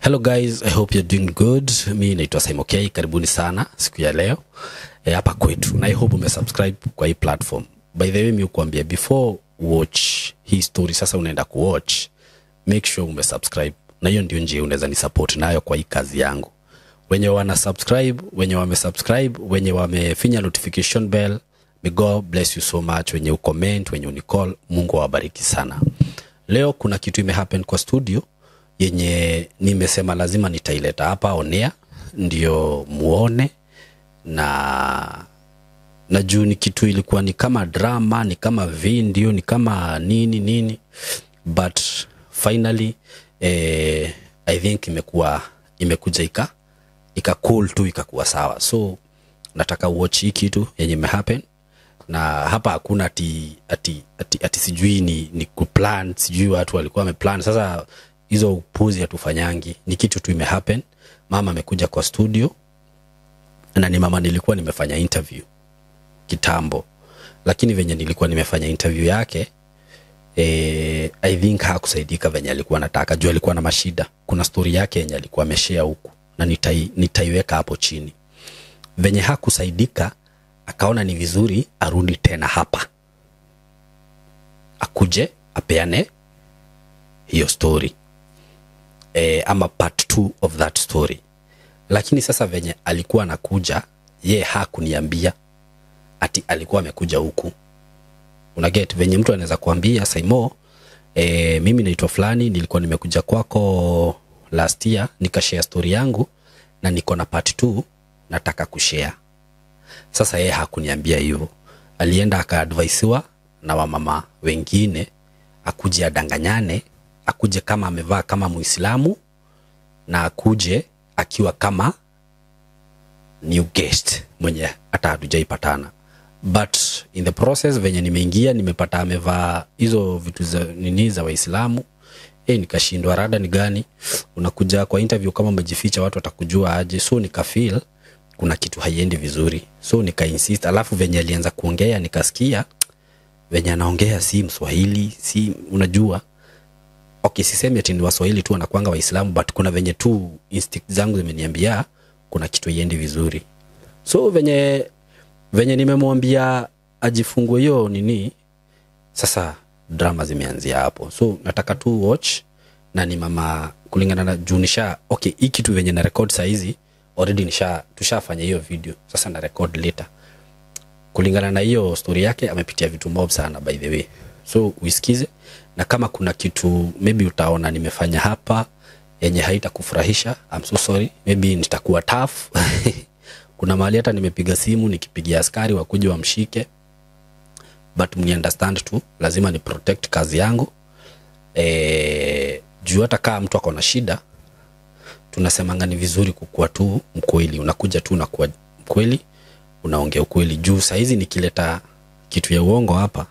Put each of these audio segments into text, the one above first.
Hello guys, I hope you're doing good. Mi naitwa Saimo K, karibuni sana siku ya leo hapa kwetu. Na I hope umesubscribe kwa hii platform. By the way, mi hukuambia before watch hii story, sasa unaenda kuwatch, make sure umesubscribe. Na hiyo ndio njia unaweza ni support nayo kwa hii kazi yangu. Wenye wana subscribe, wenye wamesubscribe, wenye wamefinya notification bell, may God bless you so much. Wenye ucomment, wenye unicall, Mungu awabariki sana. Leo kuna kitu imehappen kwa studio yenye nimesema lazima nitaileta hapa on air ndio muone, na juu ni kitu ilikuwa ni kama drama, ni kama video, ni kama nini nini, but finally I think imekuja ika cool tu, ikakuwa sawa. So nataka watch hii kitu yenye imehappen, na hapa hakuna ati sijui ni kuplan, sijui watu walikuwa wameplan. Sasa hizo upuzi hatufanyangi, ni kitu tu imehappen. Mama amekuja kwa studio, na ni mama nilikuwa nimefanya interview kitambo, lakini venye nilikuwa nimefanya interview yake I think hakusaidika venye alikuwa anataka, juu alikuwa na mashida. Kuna story yake yenye alikuwa ameshare huku na nitaiweka hapo chini. Venye hakusaidika akaona ni vizuri arudi tena hapa, akuje apeane hiyo story ama part 2 of that story. Lakini sasa venye alikuwa anakuja, ye hakuniambia ati alikuwa amekuja huku. Una get venye mtu anaweza kuambia Saimo, mimi naitwa fulani, nilikuwa nimekuja kwako last year nikashare story yangu na niko na part 2 nataka kushare. Sasa yeye hakuniambia hivyo. Alienda akaadvisiwa na wamama wengine akuje adanganyane, akuje kama amevaa kama Muislamu na akuje akiwa kama new guest mwenye hata hatujaipatana. But in the process venye nimeingia nimepata amevaa hizo vitu za nini za Waislamu. Nikashindwa rada ni gani. Unakuja kwa interview kama umejificha, watu watakujua aje? So nikafeel kuna kitu haiendi vizuri, so nika insist. Alafu venye alianza kuongea nikasikia venye anaongea si Mswahili, si unajua. Okay, sisemi ati ni Waswahili tu wanakuanga Waislamu, but kuna venye tu instinct zangu zimeniambia kuna kitu haiendi vizuri. So venye nimemwambia ajifungue hiyo nini, sasa drama zimeanzia hapo. So nataka tu watch, na ni mama kulingana na juu nisha, okay, hii kitu venye na record saa hizi already tushafanya hiyo video, sasa na record later. Kulingana na hiyo story yake amepitia vitu mob sana by the way. So uisikize, na kama kuna kitu maybe utaona nimefanya hapa yenye haitakufurahisha, I'm so sorry, maybe nitakuwa tough. Kuna mahali hata nimepiga simu nikipigia askari wakuje wamshike, but mni understand tu, lazima ni protect kazi yangu. Juu hata kama mtu akona shida, tunasemanga ni vizuri kukua tu mkweli. Unakuja tu unakuwa mkweli, unaongea ukweli. Juu saa hizi nikileta kitu ya uongo hapa,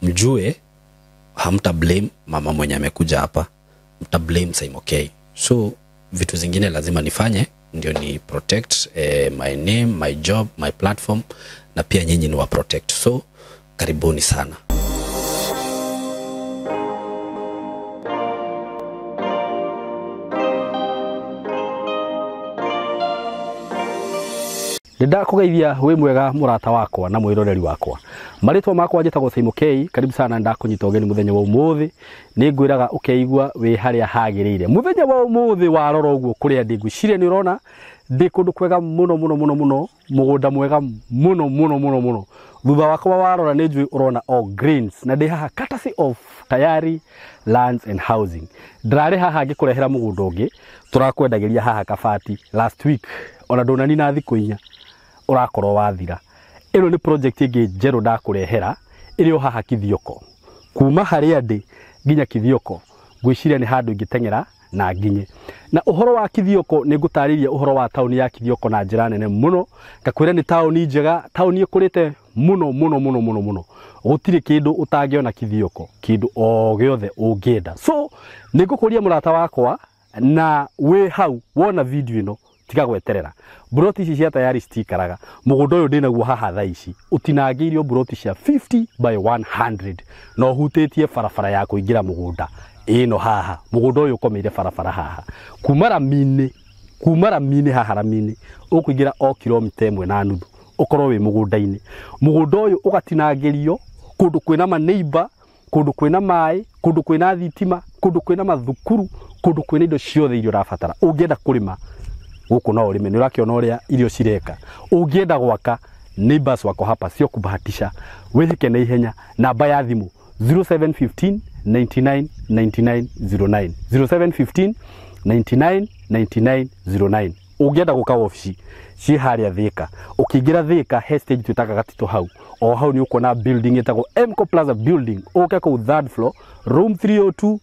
mjue hamta blame mama mwenye amekuja hapa, mta blame Saimo K. So vitu zingine lazima nifanye ndio ni protect my name, my job, my platform, na pia nyinyi ni wa protect. So karibuni sana. Ndakũgeithia wĩ mwega mũrata wakwa na mwĩroreri wakwa. Marĩtwa makwa njĩtagwo Saimo K, karibu sana ndakũnyita ũgeni mũthenya wa ũmũthĩ. Nĩngwĩraga ũkeigua wĩ harĩa hagĩrĩire. Mũthenya wa ũmũthĩ warora ũguo kũrĩa ndĩ, ngwĩciria nĩ ũrona ndĩ kũndũ kwega mũno mũno mũno mũno, mũgũnda mwega mũno mũno mũno mũno. Thutha wakwa warora nĩ njũĩ ũrona all greens, na ndĩ haha courtesy of Tayari Lands and Housing. Ndĩrarĩ haha ngĩkũrehera mũgũnda ũngĩ tũrakwendagĩria haha Kabati last week, ona ndũnanina thikũ inya ũrakorwo wathira. Ĩno nĩ project ĩngĩ njerũ ndakũrehera ĩrĩ o haha Kithioko. Kuma harĩa ndĩ nginya Kithioko ngwĩciria nĩ handũ ingĩteng'era na nginye. Na ũhoro wa Kithioko nĩ ngũtarĩria ũhoro wa taũni ya Kithioko na njĩra nene mũno. Ngakwĩra nĩ taũni njega, taũni ĩkũrĩte mũno mũno mũno mũno mũno. Gũtirĩ kĩndũ ũtangĩona Kithioko, kĩndũ o gĩothe ũngĩenda. So nĩ ngũkũria mũrata wakwa, na wĩ hau wona video ĩno tiga gweterera. Buroti ici cia Tayari citikaraga. Mũgũnda ũyũ ndĩnaguo haha thaa ici ũtinangĩirio buroti cia 50 by 100 na ũhutĩtie barabara ya kũingĩra mũgũnda Ĩno haha mũgũnda ũyũ ũkomeire barabara haha kuma ramini haha ramini ũkũingĩra o kilomita 1.5 ũkorwo wĩ mũgũnda-inĩ. Mũgũnda ũyũ ũgatinangĩrio kũndũ kwĩna maneiba, kũndũ kwĩna maĩ, kũndũ kwĩna thitima, kũndũ kwĩna mathukuru, kũndũ kwĩna indo ciothe iria ũrabatara. Ũngĩenda kũrĩma gũkũ no ũrĩme, nĩ ũrakĩona ũrĩa irio cireka. Ũngĩenda gwaka, neighbors wako hapa, sio kubahatisha. Wĩhĩke na ihenya. Namba ya thimũ 0715 99 99 09, 0715 99 99 09. Ũngĩenda gũka wabici ciĩ harĩa Thika, ũkĩingĩra Thika he stage twĩtaga Gatito hau, o hau nĩ ũkuona building ĩtagwo Mco Plaza building, ũke kũu third floor room 302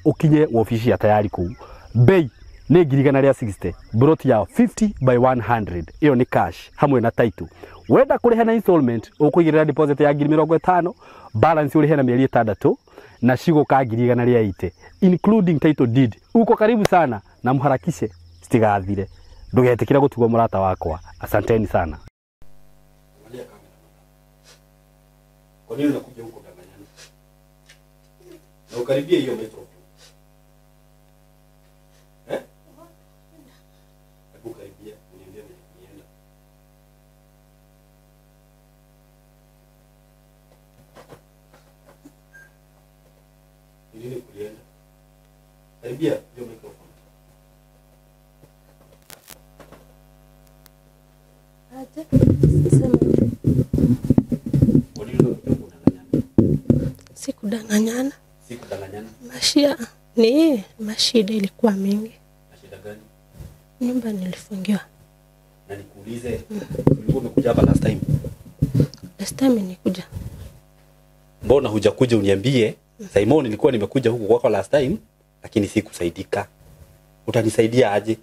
ũkinye wabici ya tayari kũu. Bei nĩ 160,000, broti ya 50 by 100, ĩyo nĩ cash hamwe na title. Wenda kũrĩha na installment ũkũigĩrĩra deposit ya 50,000, balance ũrĩhe na mĩeri 6 na cigũka 180,000 including title deed. Uko karibu sana na mharakishe citigathire. Ndũgetĩkĩre gũtigwo mũrata wakwa. Asanteni sana. Kwa nini unakuja huko danganyana? Na ukaribie hiyo microphone. Eh? Hebu karibia uniambie vile nienda. Ni nini kulienda? Karibia hiyo microphone. Aje? Sema. Kwa nini unakuja huko danganyana? Sikudanganyana. Sikudanganyana. Mashia ni mashida ilikuwa mingi. Mashida gani? Nyumba nilifungiwa. Na nikuulize, ulikuwa umekuja hapa last time? Last time nilikuja. Mbona hujakuja uniambie? Simon, nilikuwa nimekuja huku kwako last time lakini sikusaidika. Utanisaidia aje?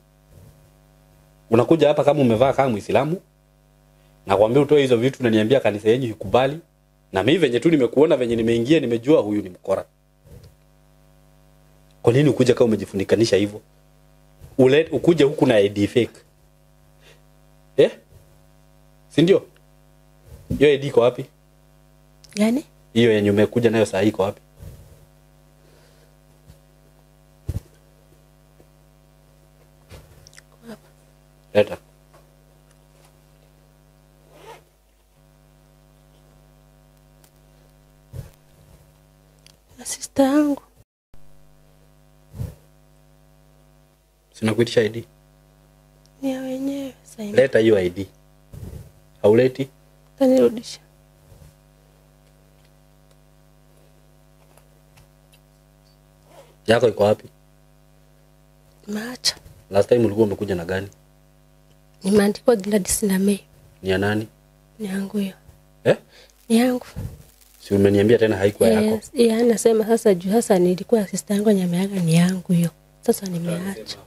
Unakuja hapa kama umevaa kama Muislamu, nakwambia utoe hizo vitu na niambia kanisa yenu ikubali. Na mimi venye tu nimekuona venye nimeingia nimejua huyu ni mkora. Kwa nini ukuja kama umejifunikanisha hivyo? Ukuje huku na ID fake. Eh? Si ndio? Hiyo ID iko wapi? Gani? Hiyo yenye umekuja nayo saa hii iko wapi? Hapa. Leta. Na sister yangu. Sina kuitisha ID. Ni ya wenyewe sasa. Leta hiyo ID. Hauleti? Tanirudisha. Yako iko wapi? Maacha. Last time ulikuwa umekuja na gani? Nimeandikwa Gladys na May. Ni ya nani? Ni yangu hiyo. Eh? Ni yangu. Si umeniambia tena haikuwa yako? Yes, yeah, nasema sasa juu sasa nilikuwa sister yangu nyameaga ni yangu hiyo. Sasa nimeacha.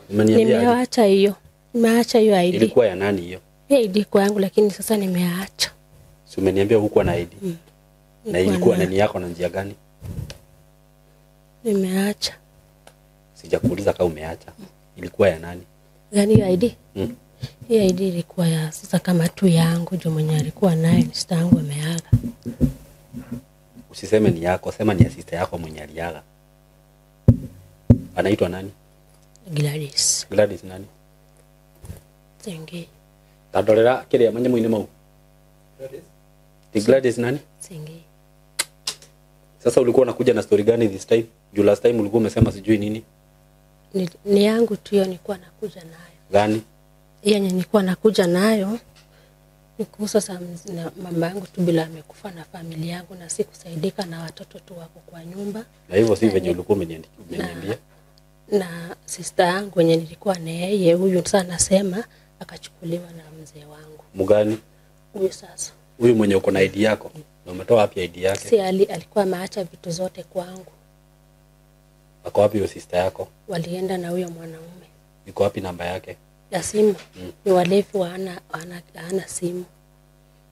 Umeniambia nimeacha hiyo. Nimeacha hiyo ID. Ilikuwa ya nani hiyo? Hiyo ID kwa yangu lakini sasa nimeacha. Si umeniambia hukuwa na ID? Na ilikuwa nani yako na njia gani? Nimeacha. Sijakuuliza kama umeacha. Ilikuwa ya nani? Gani hiyo ID? Hiyo ID ilikuwa ya sasa kama tu yangu juu mwenye alikuwa nayo ni sister yangu ameaga. Usiseme ni yako, sema ni ya sister yako mwenye aliaga. Anaitwa nani? Gladys. Gladys nani? Sengei. Tadolera kile ya mwenye mau. Gladys? Ni Gladys nani? Sengei. Sasa ulikuwa unakuja na story gani this time? Juu last time ulikuwa umesema sijui nini? Ni yangu tu hiyo nilikuwa nakuja nayo. Gani? Yenye nilikuwa nakuja nayo ni kuhusu sasa na mama yangu tu bila amekufa na familia yangu na sikusaidika na watoto tu wako kwa nyumba. Na hivyo si venye ulikuwa umeniambia. Na sister yangu yenye nilikuwa na yeye huyu sasa nasema akachukuliwa na mzee wangu. Mgani? Huyu sasa. Huyu mwenye uko na ID yako. Na umetoa wapi ID yake? Si alikuwa ameacha vitu zote kwangu. Ako wapi huyo sister yako? Walienda na huyo mwanaume. Iko wapi namba yake? Ya simu. Ni walevi hawana simu.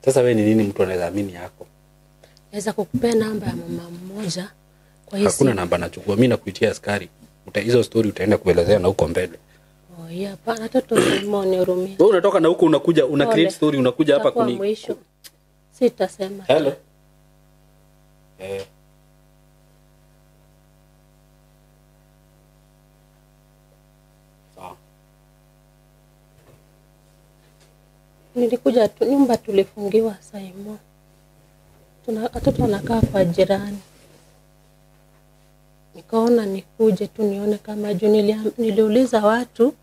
Sasa wewe ni nini mtu anaweza amini yako? Naweza kukupea namba ya mama mmoja kwa hiyo. Hakuna namba nachukua. Mimi nakuitia askari. Hizo story utaenda kuelezea na huko mbele. Oh yeah, hapana hata tusimone hurumia. Wewe unatoka na huko unakuja una create story unakuja hapa kuni. Mwisho. Sitasema. Hello. Nilikuja tu, nyumba tulifungiwa Saimo. Watoto wanakaa kwa jirani. Nikaona nikuje tu nione kama juu niliuliza watu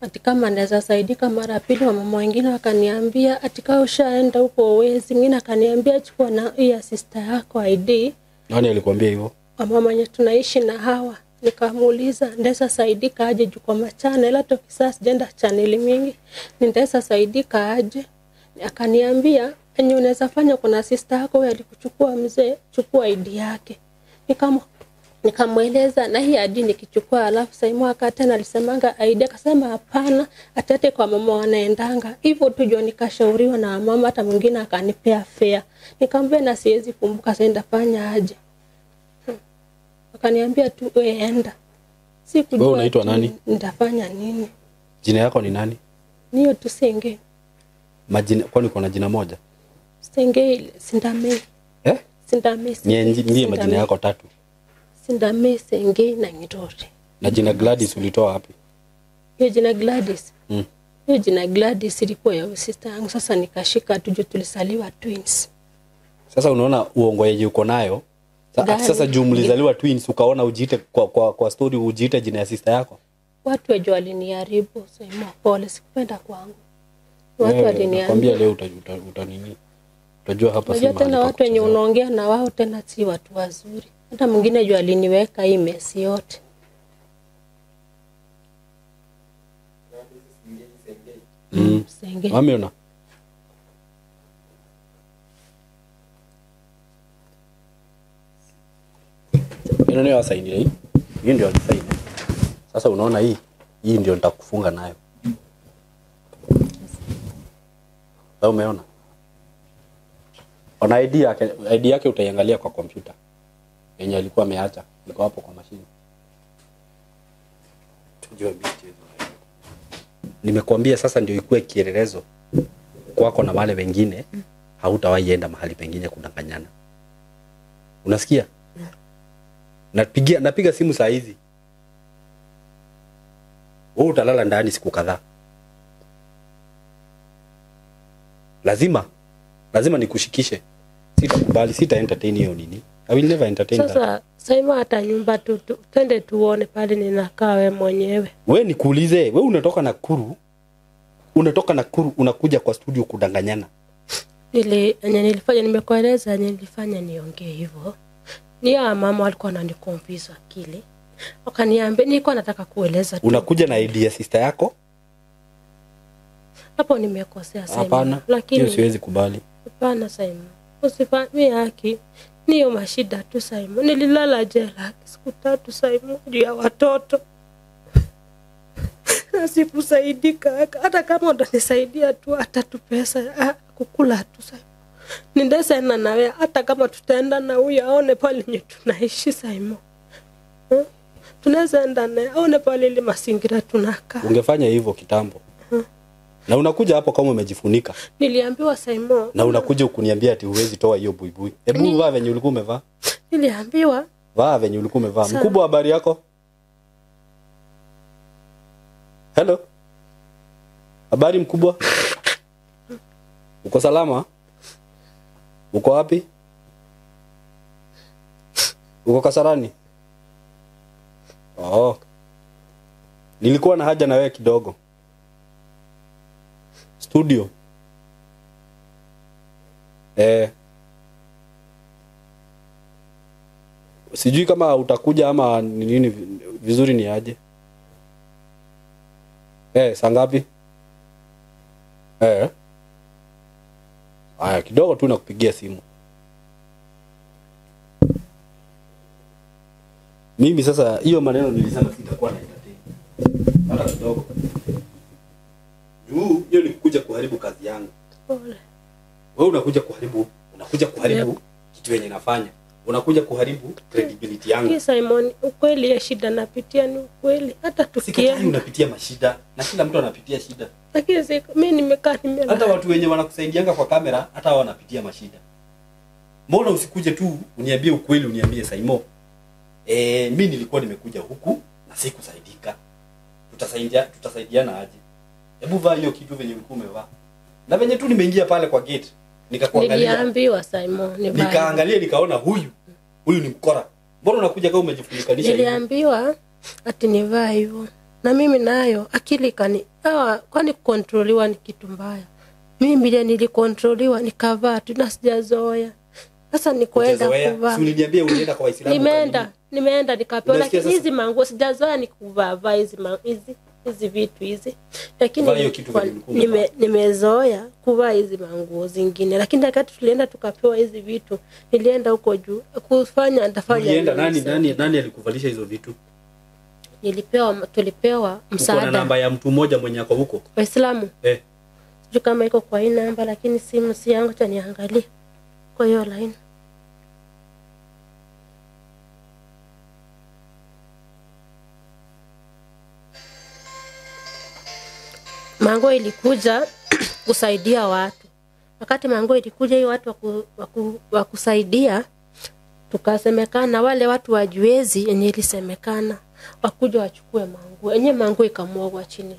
ati kama naweza saidika mara pili. Wamama wengine wakaniambia ati kama ushaenda huko uwezi. Mwingine akaniambia chukua na hii sister yako ID. Nani alikwambia hivyo? Wamama wenye tunaishi na hawa. Nikamuuliza ndaweza saidika aje juu kwa machana ila toki sasa sijaenda channel mingi, ndaweza saidika aje? Akaniambia enye unaweza fanya, kuna sister yako wewe alikuchukua mzee, chukua ID yake. Nikamueleza na hii ID nikichukua, alafu Saimo akatena alisemanga ID, akasema hapana, atate kwa mama wanaendanga. Hivyo tu ndio nikashauriwa na mama, hata mwingine akanipea fare. Nikamwambia na siwezi kumbuka sasa ndafanya aje. Akaniambia tu wewe enda. Sikujua. Wewe unaitwa nani? Nitafanya nini? Jina yako ni nani? Niyo tu Senge. Majina, kwani uko na jina moja? Senge Sindame. Eh? Sindame. Ndiye majina yako tatu. Sindame, Senge na Ngirore. Na jina Gladys ulitoa wapi? Hiyo jina Gladys. Hiyo jina Gladys ilikuwa ya sister yangu. Sasa nikashika tu juu tulisaliwa twins. Sasa unaona uongo yenye uko nayo. Sasa juu mlizaliwa twins ukaona ujiite kwa story ujiite jina ya sister yako. Watu wajua waliniharibu, sema pole, sikupenda kwangu. Watu waliniharibu. Nakwambia leo uta nini? Utajua hapa si mahali. Tena watu wenye unaongea na wao tena si watu wazuri. Hata mwingine jua aliniweka hii mesi yote. Senge. Ameona. Ino niyo asaini hii. Hii ndio alisaini. Sasa unaona hii ndio nitakufunga nayo. Sasa umeona? Ona ID yake utaiangalia kwa kompyuta. Yenye alikuwa ameacha, iko hapo kwa mashine. Tujue biti hizo. Nimekuambia sasa ndio ikue kielelezo kwako na wale wengine, hautawahi enda mahali pengine kudanganyana. Unasikia? Napiga simu saa hizi. Wewe utalala ndani siku kadhaa. Lazima nikushikishe. Sitakubali, sita entertain hiyo nini. I will never entertain that. Sasa Saima hata nyumba tu twende tuone pale ninakaa wewe mwenyewe. Wewe nikuulize, wewe unatoka Nakuru? Unatoka Nakuru unakuja kwa studio kudanganyana. Nilifanya nimekueleza nilifanya niongee hivyo. Ni ya mama walikuwa wananiconfuse akili. Wakaniambia nilikuwa nataka kueleza tu. Unakuja na ID ya sister yako? Hapo nimekosea Saima. Hapana, lakini siwezi kubali. Hapana Saima. Usifanye haki. Niyo mashida tu Saima. Nililala jela siku 3 Saima juu ya watoto. Na sikusaidika. Hata kama utanisaidia tu hata tu pesa kukula tu Saima. Nindesa na nawe hata kama tutaenda na huyu aone pale nye tunaishi Saima. Tunaweza enda naye aone pale ile mazingira tunakaa. Ungefanya hivyo kitambo. Na unakuja hapo kama umejifunika. Niliambiwa Saimo. Na unakuja ukuniambia ati huwezi toa hiyo buibui. Hebu vaa venye ulikuwa umevaa. Niliambiwa. Vaa venye ulikuwa umevaa. Mkubwa, habari yako? Hello. Habari mkubwa? Uko salama? Uko wapi? Uko Kasarani? Oh. Nilikuwa na haja na wewe kidogo. Studio. Sijui kama utakuja ama nini, vizuri ni aje. Saa ngapi? Aya, kidogo tu nakupigia simu. Mimi sasa hiyo maneno nilisema sitakuwa na entertain. Hata kidogo. Juu hiyo ni kuja kuharibu kazi yangu. Pole. Wewe unakuja kuharibu kitu yenye nafanya. Unakuja kuharibu credibility yangu. Ki Simon, ukweli ya shida napitia ni ukweli. Hata tukienda unapitia mashida na kila mtu anapitia shida. Lakini mimi nimekaa nimelala. Hata watu wenye wanakusaidianga kwa kamera hata wao wanapitia mashida. Mbona usikuje tu uniambie ukweli, uniambie Simon, mimi nilikuwa nimekuja huku na sikusaidika. Tutasaidiana aje? Hebu vaa hiyo kitu venye ulikuwa umevaa. Na venye tu nimeingia pale kwa gate nikakuangalia. Niliambiwa Simon ni baya. Nikaangalia nikaona huyu ni mkora. Mbona unakuja kama umejifunikanisha hivi? Niliambiwa ati nivaa hivyo. Na mimi nayo akili kani hawa, kwani kukontroliwa ni kitu mbaya. Mimi ile nilikontroliwa nikavaa tu na sijazoea. Sasa ni kuenda kuvaa. Si uliniambia ulienda kwa Waislamu? Nimeenda nikapewa, lakini hizi manguo sijazoea ni kuvaa hizi hizi vitu hizi. Lakini nimezoea kuvaa hizi manguo zingine. Lakini wakati tulienda tukapewa hizi vitu, nilienda huko juu kufanya nitafanya. Ulienda nani alikuvalisha hizo vitu? Tulipewa msaada. Uko na namba ya mtu mmoja mwenye ako huko? Waislamu? Sijui kama iko kwa hii namba, lakini simu si yangu, acha niangalie kwa hiyo line. Mango ilikuja kusaidia watu. Wakati mango ilikuja hii watu wakusaidia, tukasemekana wale watu wajuezi yenye ilisemekana wakuja wachukue mango. Yenye mango ikamwagwa chini.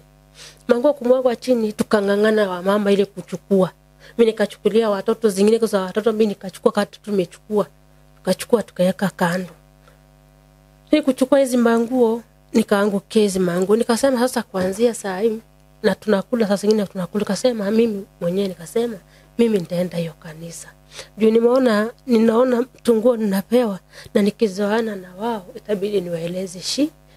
Mango kumwagwa chini tukangangana wa mama ile kuchukua. Mimi nikachukulia watoto zingine kwa watoto, mimi nikachukua kati tumechukua. Tukachukua tukaweka kando. Ni kuchukua hizi manguo, nikaangukia hizi manguo. Nikasema sasa kuanzia saa hii na tunakula sasa zingine tunakula, kasema mimi mwenyewe nikasema mimi nitaenda hiyo kanisa. Juu ninaona tunguo ninapewa na nikizoana na wao itabidi niwaeleze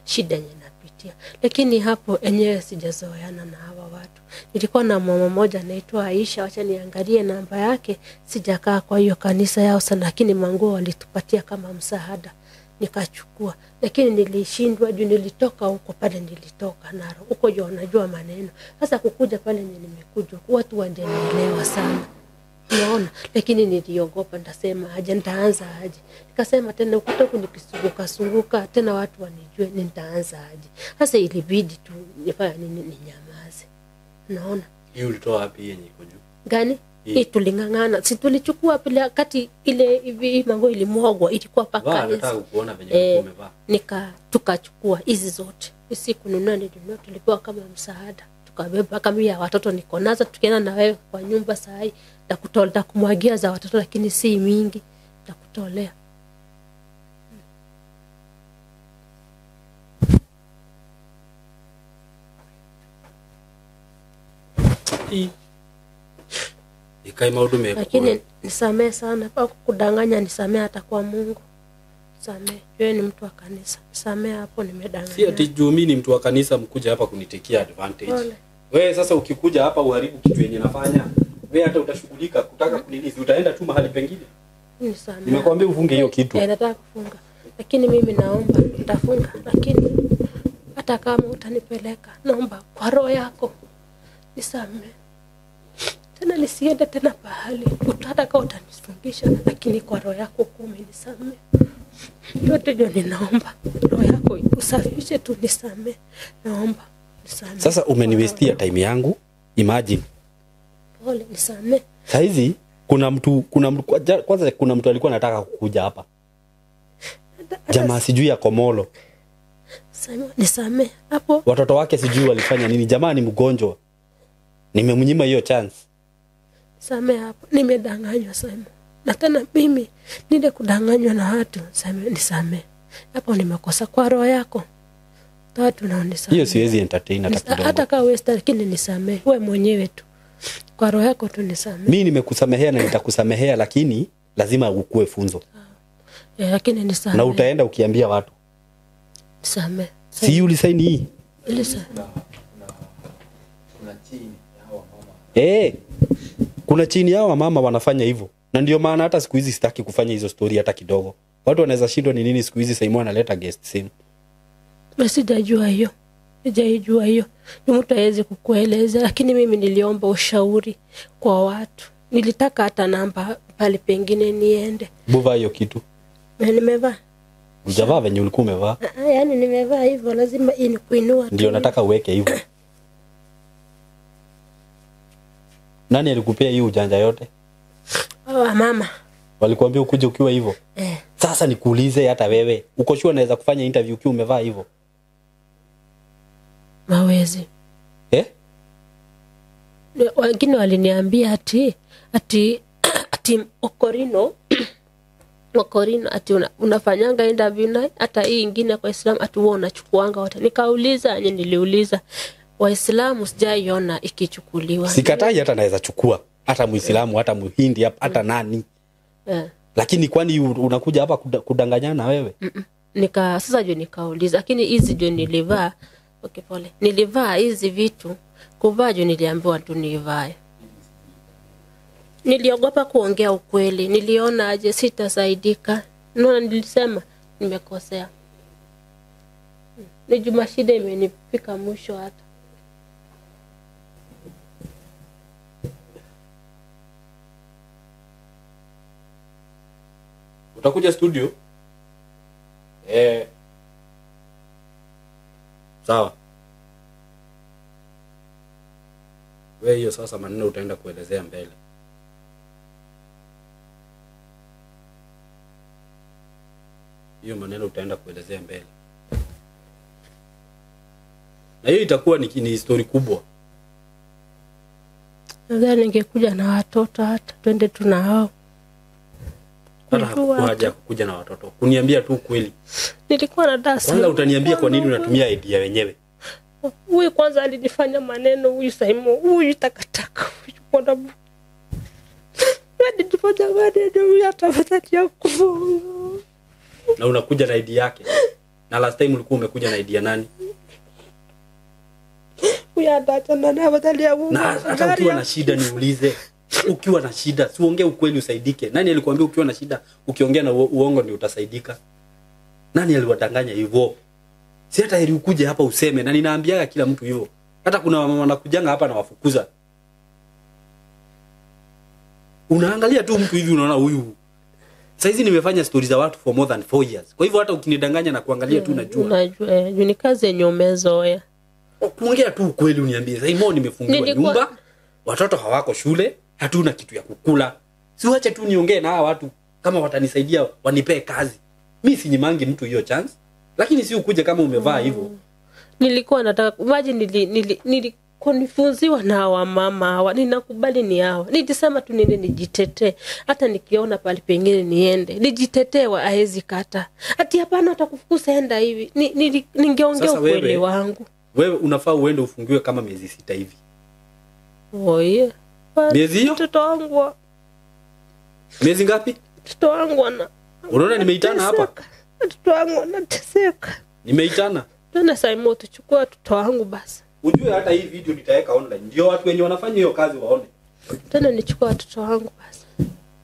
shida yenye napitia. Lakini hapo enyewe sijazoeana na hawa watu. Nilikuwa na mama mmoja anaitwa Aisha, acha niangalie namba yake. Sijakaa kwa hiyo kanisa yao sana, lakini manguo walitupatia kama msaada nikachukua. Lakini nilishindwa juu nilitoka huko pale, nilitoka naro huko juu unajua maneno. Sasa kukuja pale nimekuja watu wajanielewa sana. Unaona, lakini niliogopa, nitasema aje, nitaanza aje. Nikasema tena ukuta nikisuguka sunguka tena watu wanijue nitaanza aje. Sasa ilibidi tu nifanye nini, ninyamaze. Unaona? Hiyo ulitoa wapi yenye iko juu? Gani? Hii tulingangana. Si tulichukua pale kati ile hivi mango ilimwagwa ilikuwa paka hizi. Nataka kuona venye umevaa. Tukachukua hizi zote. Sikununua, nilinunua, tulipewa kama msaada. Tukabeba kama ya watoto niko nazo, tukienda na wewe kwa nyumba saa hii nitakutolea, kumwagia za watoto lakini si mingi, nitakutolea. Ikai maudume. Lakini nisamee sana kwa kudanganya, nisamee hata kwa Mungu. Nisamee. Wewe ni mtu wa kanisa. Nisamee hapo nimedanganya. Si ati juu mimi ni mtu wa kanisa mkuja hapa kunitekia advantage. Wewe sasa ukikuja hapa uharibu kitu yenye nafanya, wewe hata utashughulika kutaka kunilizi, utaenda tu mahali pengine. Nisamee. Nimekwambia ufunge hiyo kitu. Nataka kufunga. Lakini mimi naomba nitafunga, lakini hata kama utanipeleka, naomba kwa roho yako nisamee. Tena nisiende tena pahali hata kama utanifungisha, lakini kwa roho yako umenisamee. Yote ndio ninaomba, roho yako usafishe tu, nisamee. Naomba nisamee. Sasa umeniwestia time yangu, imagine. Pole, nisamee. Saizi kuna mtu kwanza kuna mtu alikuwa anataka kukuja hapa. Jamaa sijui ya Komolo. Nisamee hapo. Watoto wake sijui walifanya nini. Jamaa ni mgonjwa. Nimemnyima hiyo chance. Samee hapo. Nimedanganywa sana. Na tena mimi nile kudanganywa na watu, nisamee. Hapo nimekosa kwa roho yako. Watu naonisamee. Hiyo siwezi entertain hata kidogo. Hata kama wewe lakini nisamee. Wewe mwenyewe tu. Kwa roho yako tu nisamee. Mimi nimekusamehea na nitakusamehea, lakini lazima ukue funzo. Lakini nisamee. Na utaenda ukiambia watu. Nisamee. Si ulisaini hii? Ulisaini. Kuna chini ya hawa mama. Kuna chini ya hawa mama wanafanya hivyo. Na ndio maana hata siku hizi sitaki kufanya hizo story hata kidogo. Watu wanaweza shindwa ni nini siku hizi Simon analeta guest simu. Sijajua hiyo. Sijaijua hiyo. Ni mtu hawezi kukueleza, lakini mimi niliomba ushauri kwa watu. Nilitaka hata namba pale pengine niende. Buva hiyo kitu. Na nimevaa. Hujavaa venye ulikuwa umevaa. Yaani nimevaa hivyo, lazima hii ni kuinua. Ndio nataka uweke hivyo. Nani alikupea hii ujanja yote? Mama. Walikuambia ukuje ukiwa hivyo? Sasa nikuulize hata wewe, uko sure unaweza kufanya interview ukiwa umevaa hivyo? Mawezi. Wengine waliniambia ati Okorino Okorino ati unafanyanga interview na hata hii ingine kwa Islam ati wewe unachukuanga wote. Nikauliza, niliuliza Waislamu sijaiona ikichukuliwa. Sikatai hata naweza chukua hata Muislamu hata Muhindi hata nani. Lakini kwani unakuja hapa kudanganyana wewe? Sasa jo nikauliza, lakini hizi jo nilivaa. Okay, pole. Nilivaa hizi vitu kuvaa jo niliambiwa tu nivae. Niliogopa kuongea ukweli. Niliona aje sitasaidika. Naona nilisema nimekosea. Ni juma shida imenifika mwisho hata. Utakuja studio? Sawa. Wewe hiyo sasa maneno utaenda kuelezea mbele. Hiyo maneno utaenda kuelezea mbele. Na hiyo itakuwa ni story kubwa. Nadhani ningekuja na watoto hata twende tu na hao. Hata haja kukuja na watoto. Kuniambia tu kweli. Nilikuwa na dasa. Kwanza utaniambia kwa nini unatumia idea wenyewe. Huyu kwanza alinifanya maneno huyu Saimo, huyu takataka, huyu mbona. Alinifanya maneno huyu atafuta kufa. Na unakuja na idea yake. Na last time ulikuwa umekuja na idea nani? Huyu atachana na afadhali huyu. Na hata ukiwa na shida niulize. Ukiwa na shida, si uongee ukweli usaidike. Nani alikwambia ukiwa na shida, ukiongea na uongo ndio utasaidika? Nani aliwadanganya hivyo? Si hata heri ukuje hapa useme, na ninaambiaga kila mtu hivyo. Hata kuna mama wanakujanga hapa na wafukuza. Unaangalia tu mtu hivi unaona huyu. Saizi nimefanya stories za watu for more than 4 years. Kwa hivyo hata ukinidanganya na kuangalia tu najua. Unajua, ni kazi yenye umezoea. Kuongea tu ukweli uniambie. Sasa mbona nimefungiwa nyumba? Watoto hawako shule, hatuna kitu ya kukula. Si wache tu niongee na hawa watu kama watanisaidia wanipee kazi. Mimi sinyimangi mtu hiyo chance. Lakini si ukuje kama umevaa hivyo. Nilikuwa nataka imagine nilikufunziwa na hawa mama hawa. Ninakubali ni hawa. Nilisema tu niende nijitetee. Hata nikiona pale pengine niende. Nijitetee haezi kata. Ati hapana atakufukuza enda hivi. Ningeongea ukweli wangu. Wewe unafaa uende ufungiwe kama miezi 6 hivi. Oye. Miezi hiyo? Mtoto wangu. Miezi ngapi? Mtoto wangu ana. Unaona nimeitana hapa? Mtoto wangu anateseka. Nimeitana. Tena Saimo tuchukua mtoto wangu basi. Ujue hata hii video nitaweka online. Ndio watu wenye wanafanya hiyo kazi waone. Tena nichukua watoto wangu basi.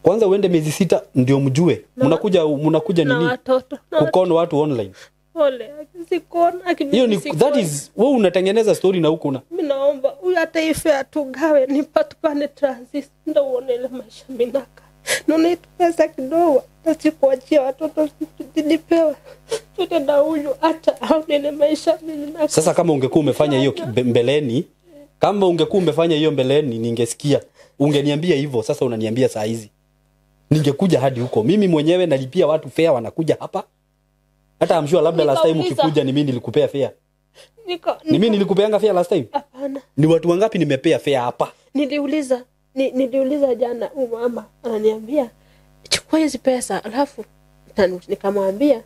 Kwanza uende miezi 6 ndio mjue. Mnakuja nini? Na watoto. Kukono watu online. Pole, sikona hiyo ni that is wewe unatengeneza story na huko una. Mimi naomba huyu hata ife atugawe nipatupane transit ndio uone ile maisha minaka. Naona pesa kidogo tasikuachia watoto nilipewa. Tuende na huyu hata aone ile maisha minaka. Sasa kama ungekuwa umefanya hiyo mbeleni, kama ungekuwa umefanya hiyo mbeleni ningesikia. Ungeniambia hivyo, sasa unaniambia saa hizi. Ningekuja hadi huko. Mimi mwenyewe nalipia watu fare wanakuja hapa. Hata I'm sure labda last time ukikuja ni mimi nilikupea fare. Ni mimi nilikupeanga fare last time? Hapana. Ni watu wangapi nimepea fare hapa? Niliuliza, niliuliza jana huyu mama ananiambia chukua hizi pesa alafu nikamwambia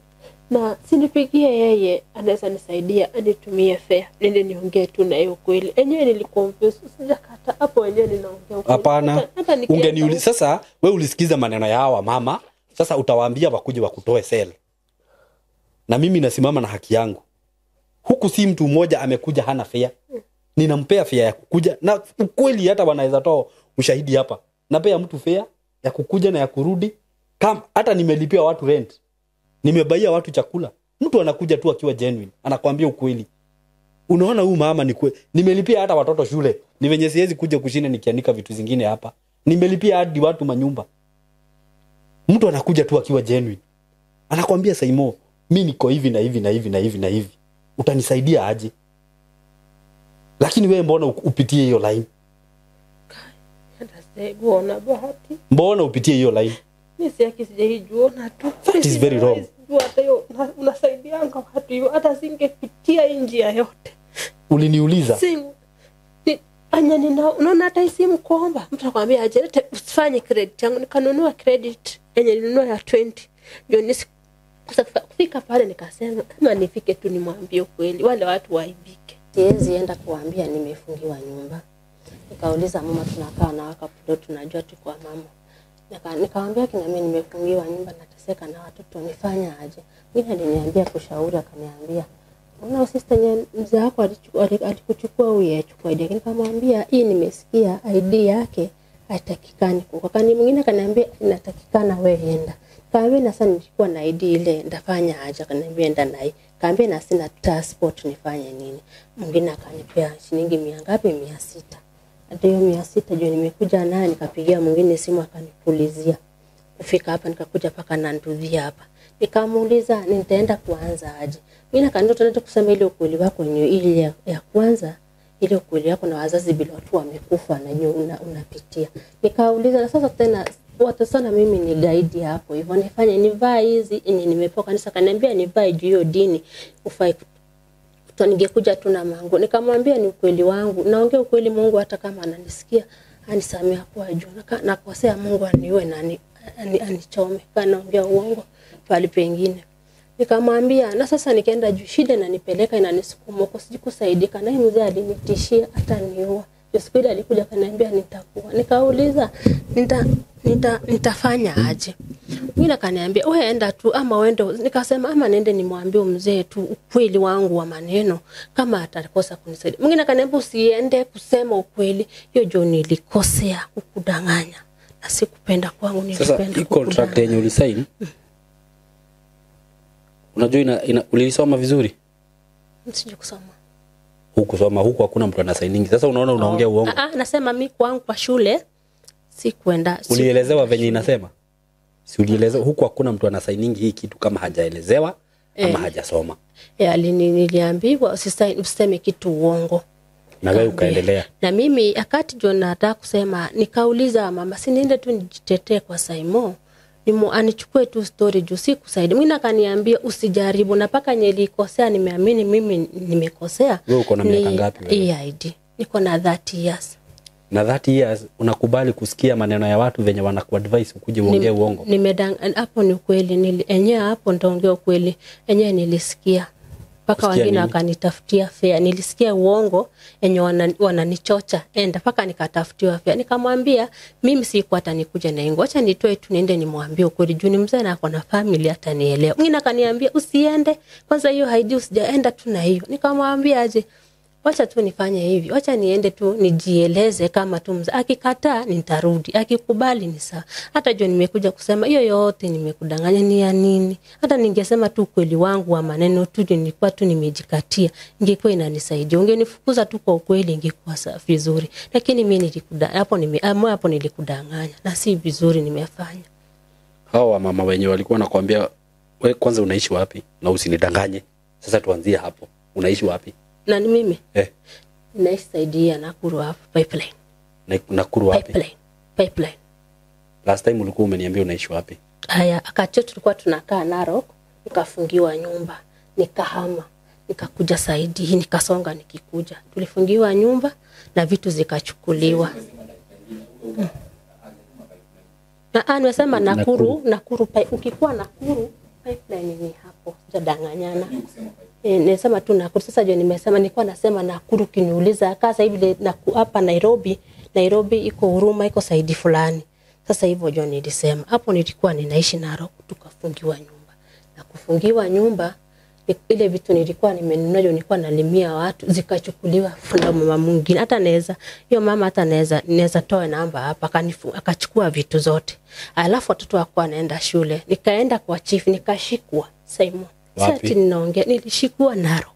na sinipigie yeye anaweza nisaidia anitumie fare. Nende niongee tu na yeye kweli. Enyewe niliconfuse sijakata hapo wenyewe ninaongea ukweli. Hapana. Ungeniuliza sasa wewe ulisikiza maneno ya hawa mama, sasa utawaambia wakuje wakutoe sel. Na mimi nasimama na haki yangu. Huku si mtu mmoja amekuja hana fare. Ninampea fare ya kukuja na ukweli hata wanaweza toa ushahidi hapa. Napea mtu fare ya kukuja na ya kurudi. Kama hata nimelipia watu rent. Nimebaia watu chakula. Mtu anakuja tu akiwa genuine, anakuambia ukweli. Unaona huyu mama ni kweli. Nimelipia hata watoto shule. Ni venye siwezi kuja kushinda nikiandika vitu zingine hapa. Nimelipia hadi watu manyumba. Mtu anakuja tu akiwa genuine. Anakuambia Saimo, mimi niko hivi na hivi na hivi na hivi na hivi. Utanisaidia aje? Lakini wewe mbona upitie hiyo line? Mbona upitie hiyo line? Mimi si sijaijua tu. That is very wrong. Unasaidianga watu hiyo hata singepitia njia yote. Uliniuliza? Anya nina unaona hata hii simu kuomba. Mtu akwambia aje lete usifanye credit yangu, nikanunua credit yenye nilinunua ya 20. Ndio kufika pale nikasema kama nifike tu nimwambie ukweli wale watu waibike. Siwezi enda kuambia nimefungiwa nyumba. Nikauliza mama, tunakaa na waka tunajua tu kwa mama. Nikamwambia kina mimi nimefungiwa nyumba nateseka na watoto nifanya aje. Mimi aliniambia kushauri, akaniambia unaona sister mzee wako alikuchukua huyu achukua ID. Nikamwambia hii nimesikia ID yake haitakikani. Kwa mwingine akaniambia inatakikana wewe enda. Nikamwambia na sasa nilikuwa na ID ile ndafanya aje? Akaniambia enda na hii. Nikamwambia na sina passport nifanye nini? Mwingine akanipea shilingi 100 ngapi? 600. Hata hiyo 600 ndio nimekuja naye, nikapigia mwingine simu akanipulizia. Kufika hapa nikakuja paka na ndudhia hapa. Nikamuuliza nitaenda kuanza aje? Mimi nikaanza tunaenda kusema ile ukweli wako yenyewe ile ya kwanza, ile ukweli wako na wazazi bila watu wamekufa na nyewe unapitia. Nikauliza na sasa tena watu sana mimi ni guide hapo hivyo nifanye nivae hizi yenye nimepewa kanisa, kaniambia nivae juu hiyo dini ufai ningekuja tu na mangu. Nikamwambia ni ukweli wangu, naongea ukweli, Mungu hata kama ananisikia anisamea kwa juu. Nakosea Mungu aniue na anichome kana naongea uongo pale pengine. Nikamwambia na sasa nikaenda juu shida inanipeleka inanisukuma huko sijikusaidika, na mzee alinitishia ataniua. Siku ile alikuja akaniambia nitakuwa. Nikauliza nitafanya aje? Mwingine akaniambia wewe enda tu ama uende. Nikasema ama niende nimwambie mzee tu ukweli wangu wa maneno kama atakosa kunisaidia. Mwingine akaniambia usiende kusema ukweli, hiyo jo nilikosea kukudanganya na sikupenda kwangu, nilipenda. Sasa hii contract yenye ulisign unajua uliisoma vizuri? Sijui kusoma. Hukusoma huku hakuna mtu ana signing. Sasa unaona unaongea uongo. Nasema mimi kwangu kwa shule sikuenda. Ulielezewa venye inasema? Si ulielezewa huku hakuna mtu ana signing hii kitu kama hajaelezewa ama hajasoma. Niliambiwa usiseme kitu uongo. Na wewe ukaendelea. Na mimi akati jo nataka kusema nikauliza mama si niende tu nijitetee kwa Saimo. Anichukue tu story juu si kusaidia. Mwingine akaniambia usijaribu na paka nilikosea, nimeamini mimi nimekosea. Wewe uko na miaka ngapi wewe? EID. Niko na 30 years. Na 30 years unakubali kusikia maneno ya watu venye wanakuadvise ukuje uongee uongo? Hapo ni ukweli, enyewe hapo nitaongea ukweli. Enyewe nilisikia. Paka wengine wakanitafutia fare. Nilisikia uongo enye wananichocha enda paka nikatafutiwa fare. Nikamwambia mimi siku hata nikuja na ingo, acha nitoe tu niende nimwambie ukweli juu ni mzee na ako na family atanielewa. Mwingine akaniambia usiende kwanza hiyo haidi usijaenda tu na hiyo. Nikamwambia aje wacha tu nifanye hivi, wacha niende tu nijieleze kama tu mzee akikataa nitarudi, akikubali ni sawa. Hata jua nimekuja kusema hiyo yote nimekudanganya ni ya nini? Hata ningesema tu ukweli wangu wa maneno tu nilikuwa tu nimejikatia, ingekuwa inanisaidia. Ungenifukuza tu kwa ukweli ingekuwa vizuri. Lakini mimi nilikuda hapo nilikudanganya na si vizuri nimefanya. Hao mama wenyewe walikuwa wanakuambia wewe kwanza unaishi wapi na usinidanganye. Sasa tuanzie hapo. Unaishi wapi? Na ni mimi? Naishi saidia Nakuru hapo pipeline. Nakuru wapi? Pipeline. Last time ulikuwa umeniambia unaishi wapi? Haya, akati tulikuwa tunakaa Narok, nikafungiwa nyumba, nikahama, nikakuja saidi hii, nikasonga nikikuja. Tulifungiwa nyumba na vitu zikachukuliwa. Na nimesema Nakuru ukikuwa Nakuru pipeline ni hapo, sijadanganyana. Nimesema tu Nakuru. Sasa je nimesema nilikuwa nasema Nakuru kiniuliza sasa hivi hapa Nairobi iko Huruma iko saidi fulani. Sasa hivyo jo nilisema hapo nilikuwa ninaishi Narok, tukafungiwa nyumba. Na kufungiwa nyumba ile vitu nilikuwa nimenunua nilikuwa nalimia watu zikachukuliwa na mama mwingine. Hata naweza hiyo mama hata naweza toa namba hapa akachukua vitu zote. Alafu watoto wako wanaenda shule. Nikaenda kwa chief nikashikwa Simon. Sasa ninaongea nilishikwa Narok.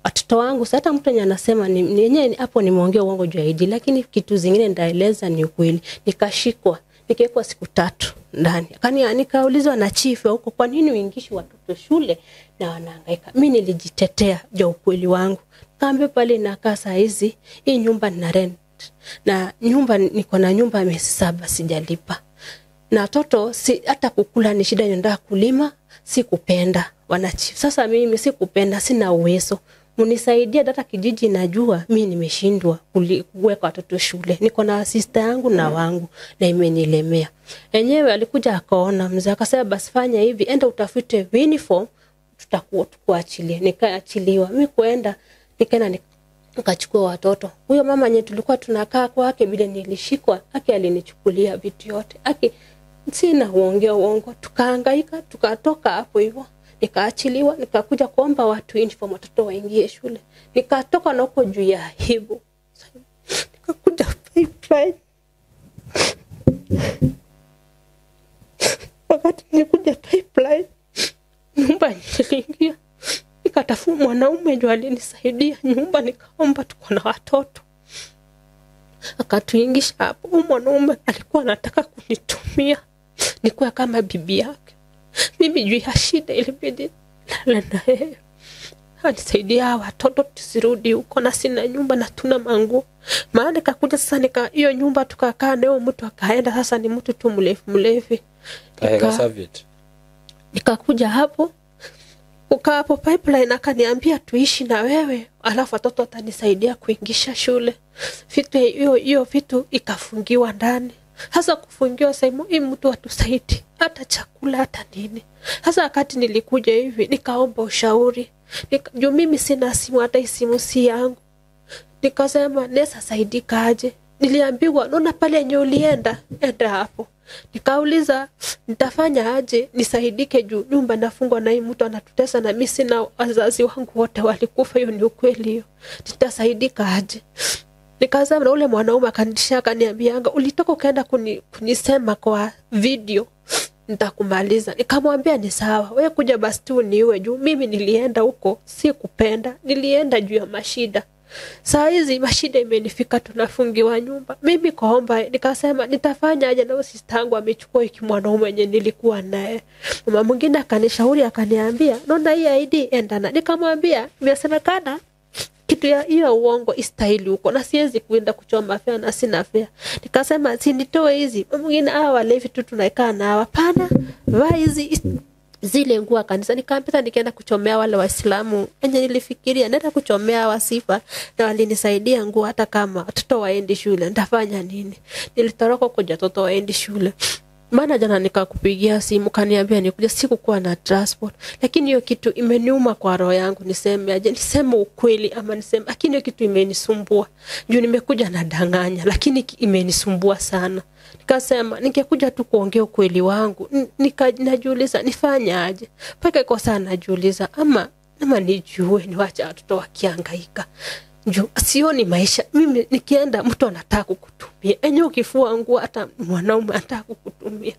Watoto wangu sasa hata mtu anasema ni yenyewe hapo nimeongea uongo juu ya ID, lakini kitu zingine ndaeleza ni ukweli. Nikashikwa nikiwekwa siku 3 ndani. Nikaulizwa na chief huko kwa nini uingishi watoto shule na wanahangaika. Mimi nilijitetea juu ukweli wangu. Kaambia pale nakaa saa hizi hii nyumba nina rent. Na nyumba niko na nyumba miezi 7 sijalipa. Na watoto si hata kukula ni shida, nyonda kulima sikupenda wanachief. Sasa mimi sikupenda, sina uwezo. Mnisaidie, data kijiji najua mimi nimeshindwa kuweka watoto shule. Niko na sister yangu na wangu na imenilemea. Enyewe alikuja akaona mzee akasema basi fanya hivi, enda utafute uniform tutakuwa tukuachilie. Nikaachiliwa. Mimi kuenda nikaenda nikachukua watoto. Huyo mama nye tulikuwa tunakaa kwake bila nilishikwa, aki alinichukulia vitu yote. Aki sina uongea uongo, tukahangaika tukatoka hapo hivyo. Nikaachiliwa, nikakuja kuomba watu uniform watoto waingie shule. Nikatoka na huko juu ya aibu. Nikakuja Pipeline. Wakati nilikuja Pipeline, nyumba niliingia. Nikatafuta mwanaume ndio alinisaidia nyumba, nikaomba tuko na watoto. Akatuingisha hapo. Huyu mwanaume alikuwa anataka kunitumia nikuwa kama bibi yake. Mimi juu ya shida ilibidi lala na yeye. Anisaidia watoto tusirudi huko, na sina nyumba na tuna manguo. Maana nikakuja sasa nika hiyo nyumba tukakaa nayo, mtu akaenda sasa ni mtu tu mlevi. Nikakuja hapo kukaa hapo Pipeline, akaniambia tuishi na wewe alafu watoto watanisaidia kuingisha shule. Vitu hiyo vitu ikafungiwa ndani. Hasa kufungiwa sehemu hii mtu atusaidie hata chakula hata nini. Hasa wakati nilikuja hivi nikaomba ushauri. Juu mimi sina simu, hata simu si yangu. Nikasema nesa saidika aje? Niliambiwa naona pale yenye ulienda enda hapo. Nikauliza nitafanya aje nisaidike juu nyumba nafungwa na hii mtu anatutesa na mimi sina wazazi wangu wote walikufa, hiyo ni ukweli hiyo. Nitasaidika aje? Nikasema na ule mwanaume akanitishia akaniambia ulitoka ukaenda kunisema kwa video nitakumaliza. Nikamwambia ni sawa, wewe kuja basi tu niwe juu mimi nilienda huko si kupenda, nilienda juu ya mashida. Saa hizi mashida imenifika, tunafungiwa nyumba. Mimi kaomba nikasema nitafanya aje na sister yangu amechukua hiki mwanaume mwenye nilikuwa naye. Mama mwingine akanishauri akaniambia naona hii ID enda na. Nikamwambia imesemekana kitu ya hiyo uongo istahili huko na siwezi kuenda kuchoma fea na sina fea. Nikasema si nitoe hizi. Mwingine hawa walevi tu tunaikaa na hawa. Hapana, vaa hizi zile nguo kanisa. Nikampita nikaenda kuchomea wale Waislamu. Enye nilifikiria naenda kuchomea wasifa na walinisaidia nguo hata kama watoto waendi shule nitafanya nini? Nilitoroka kuja watoto waendi shule. Maana jana nikakupigia simu kaniambia nikuja, sikukuwa na transport. Lakini hiyo kitu imeniuma kwa roho yangu, niseme aje, niseme ukweli ama niseme, lakini hiyo kitu imenisumbua. Juu nimekuja nadanganya, lakini imenisumbua sana. Nikasema ningekuja tu kuongea ukweli wangu. Nikajiuliza nifanye aje. Paka kwa sana najiuliza ama nijue niwache watoto wakihangaika. Juu sioni maisha. Mimi nikienda mtu anataka kukutumia. Enye ukifua nguo hata mwanaume anataka kukutumia.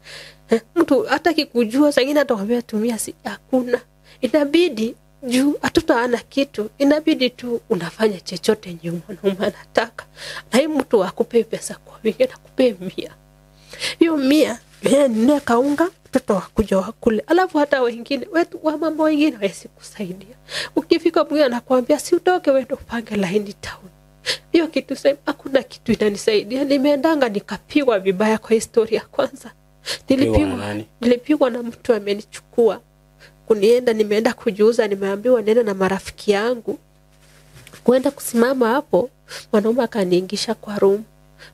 Mtu hataki kujua, saa ingine atakwambia tumia, si hakuna. Inabidi juu hatoto ana kitu, inabidi tu unafanya chochote yenye mwanaume anataka. Na hii mtu akupe pesa kwa wingi, akupe 100. Hiyo 100 yeye ni kaunga mtoto wakuja wakule. Alafu hata wengine wetu wa mambo wengine hawezi kusaidia. Ukifika mwingine anakuambia si utoke wewe upange line town. Hiyo kitu sasa hakuna kitu inanisaidia. Nimeendanga nikapigwa vibaya kwa historia kwanza. Nilipigwa na mtu amenichukua. Kunienda nimeenda kujiuza, nimeambiwa niende na marafiki yangu. Kwenda kusimama hapo, mwanaume akaniingisha kwa room.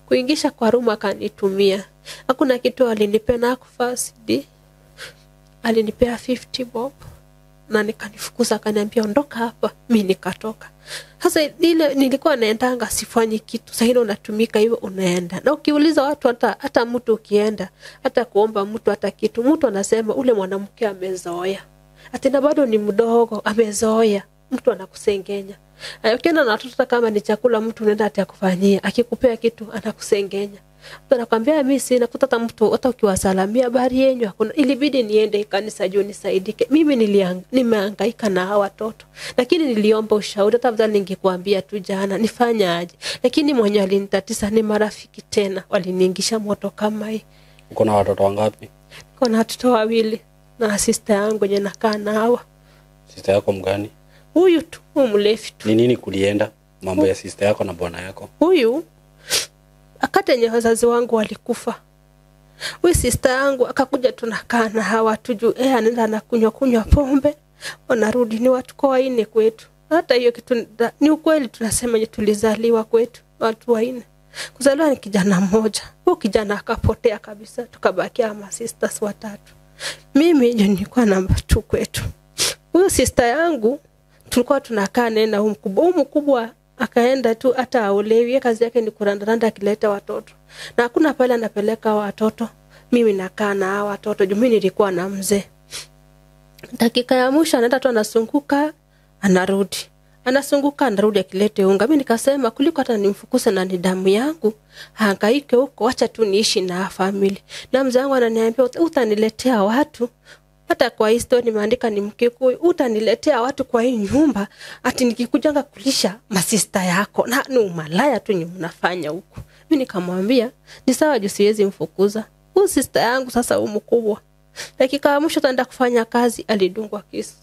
Kuingisha kwa room akanitumia. Hakuna kitu alinipea na kufaa CD. Alinipea 50 bob na nikanifukuza akaniambia ondoka hapa. Mimi nikatoka. Sasa ile nilikuwa naendanga sifanyi kitu. Sasa hilo unatumika hivyo unaenda. Na ukiuliza watu hata mtu ukienda, hata kuomba mtu hata kitu, mtu anasema ule mwanamke amezoea. Atina bado ni mdogo, amezoea. Mtu anakusengenya. Ukienda na watoto kama ni chakula mtu unaenda atakufanyia, akikupea kitu anakusengenya. Mtu anakuambia mimi sina, kuta mtu hata ukiwasalamia habari yenu hakuna. Ilibidi niende kanisa juu nisaidike. Mimi nimehangaika na hawa watoto. Lakini niliomba ushauri, hata afadhali ningekuambia tu jana nifanye aje. Lakini mwenye alinitatiza ni marafiki tena, waliniingisha moto kama hii. Uko na watoto wangapi? Niko na watoto wawili na sister yangu yenye nakaa na hawa. Sister yako mgani? Huyu tu, mlevi tu. Ni nini kulienda mambo ya sister yako na bwana yako? Huyu akati yenye wazazi wangu walikufa. Huyu sister yangu akakuja tunakaa na hawa tu juu anaenda anakunywa kunywa pombe, wanarudi ni watu kwa waine kwetu. Hata hiyo kitu ni ukweli, tunasema tulizaliwa kwetu watu wanne. Kuzaliwa ni kijana mmoja. Huyo kijana akapotea kabisa, tukabakia ma sisters watatu. Mimi ndio nilikuwa namba 2 kwetu. Huyo sister yangu tulikuwa tunakaa naye na huyu mkubwa. Huyu mkubwa akaenda tu hata aolewi, kazi yake ni kurandaranda akileta watoto. Na hakuna pale anapeleka watoto. Mimi nakaa na hawa watoto. Juu mimi nilikuwa na mzee. Dakika ya mwisho anaenda tu anasunguka, anarudi. Anasunguka anarudi akilete unga. Mimi nikasema kuliko hata nimfukuse na ni damu yangu, hangaike huko, acha tu niishi na family. Na mzee wangu ananiambia utaniletea watu. Hata kwa hii story nimeandika ni Mkikuyu, utaniletea watu kwa hii nyumba ati nikikujanga kulisha masista yako na ni umalaya tu nyinyi mnafanya huko. Mimi nikamwambia ni sawa juu siwezi mfukuza. Huyu sister yangu sasa huyu mkubwa. Dakika ya mwisho tunaenda kufanya kazi alidungwa kisu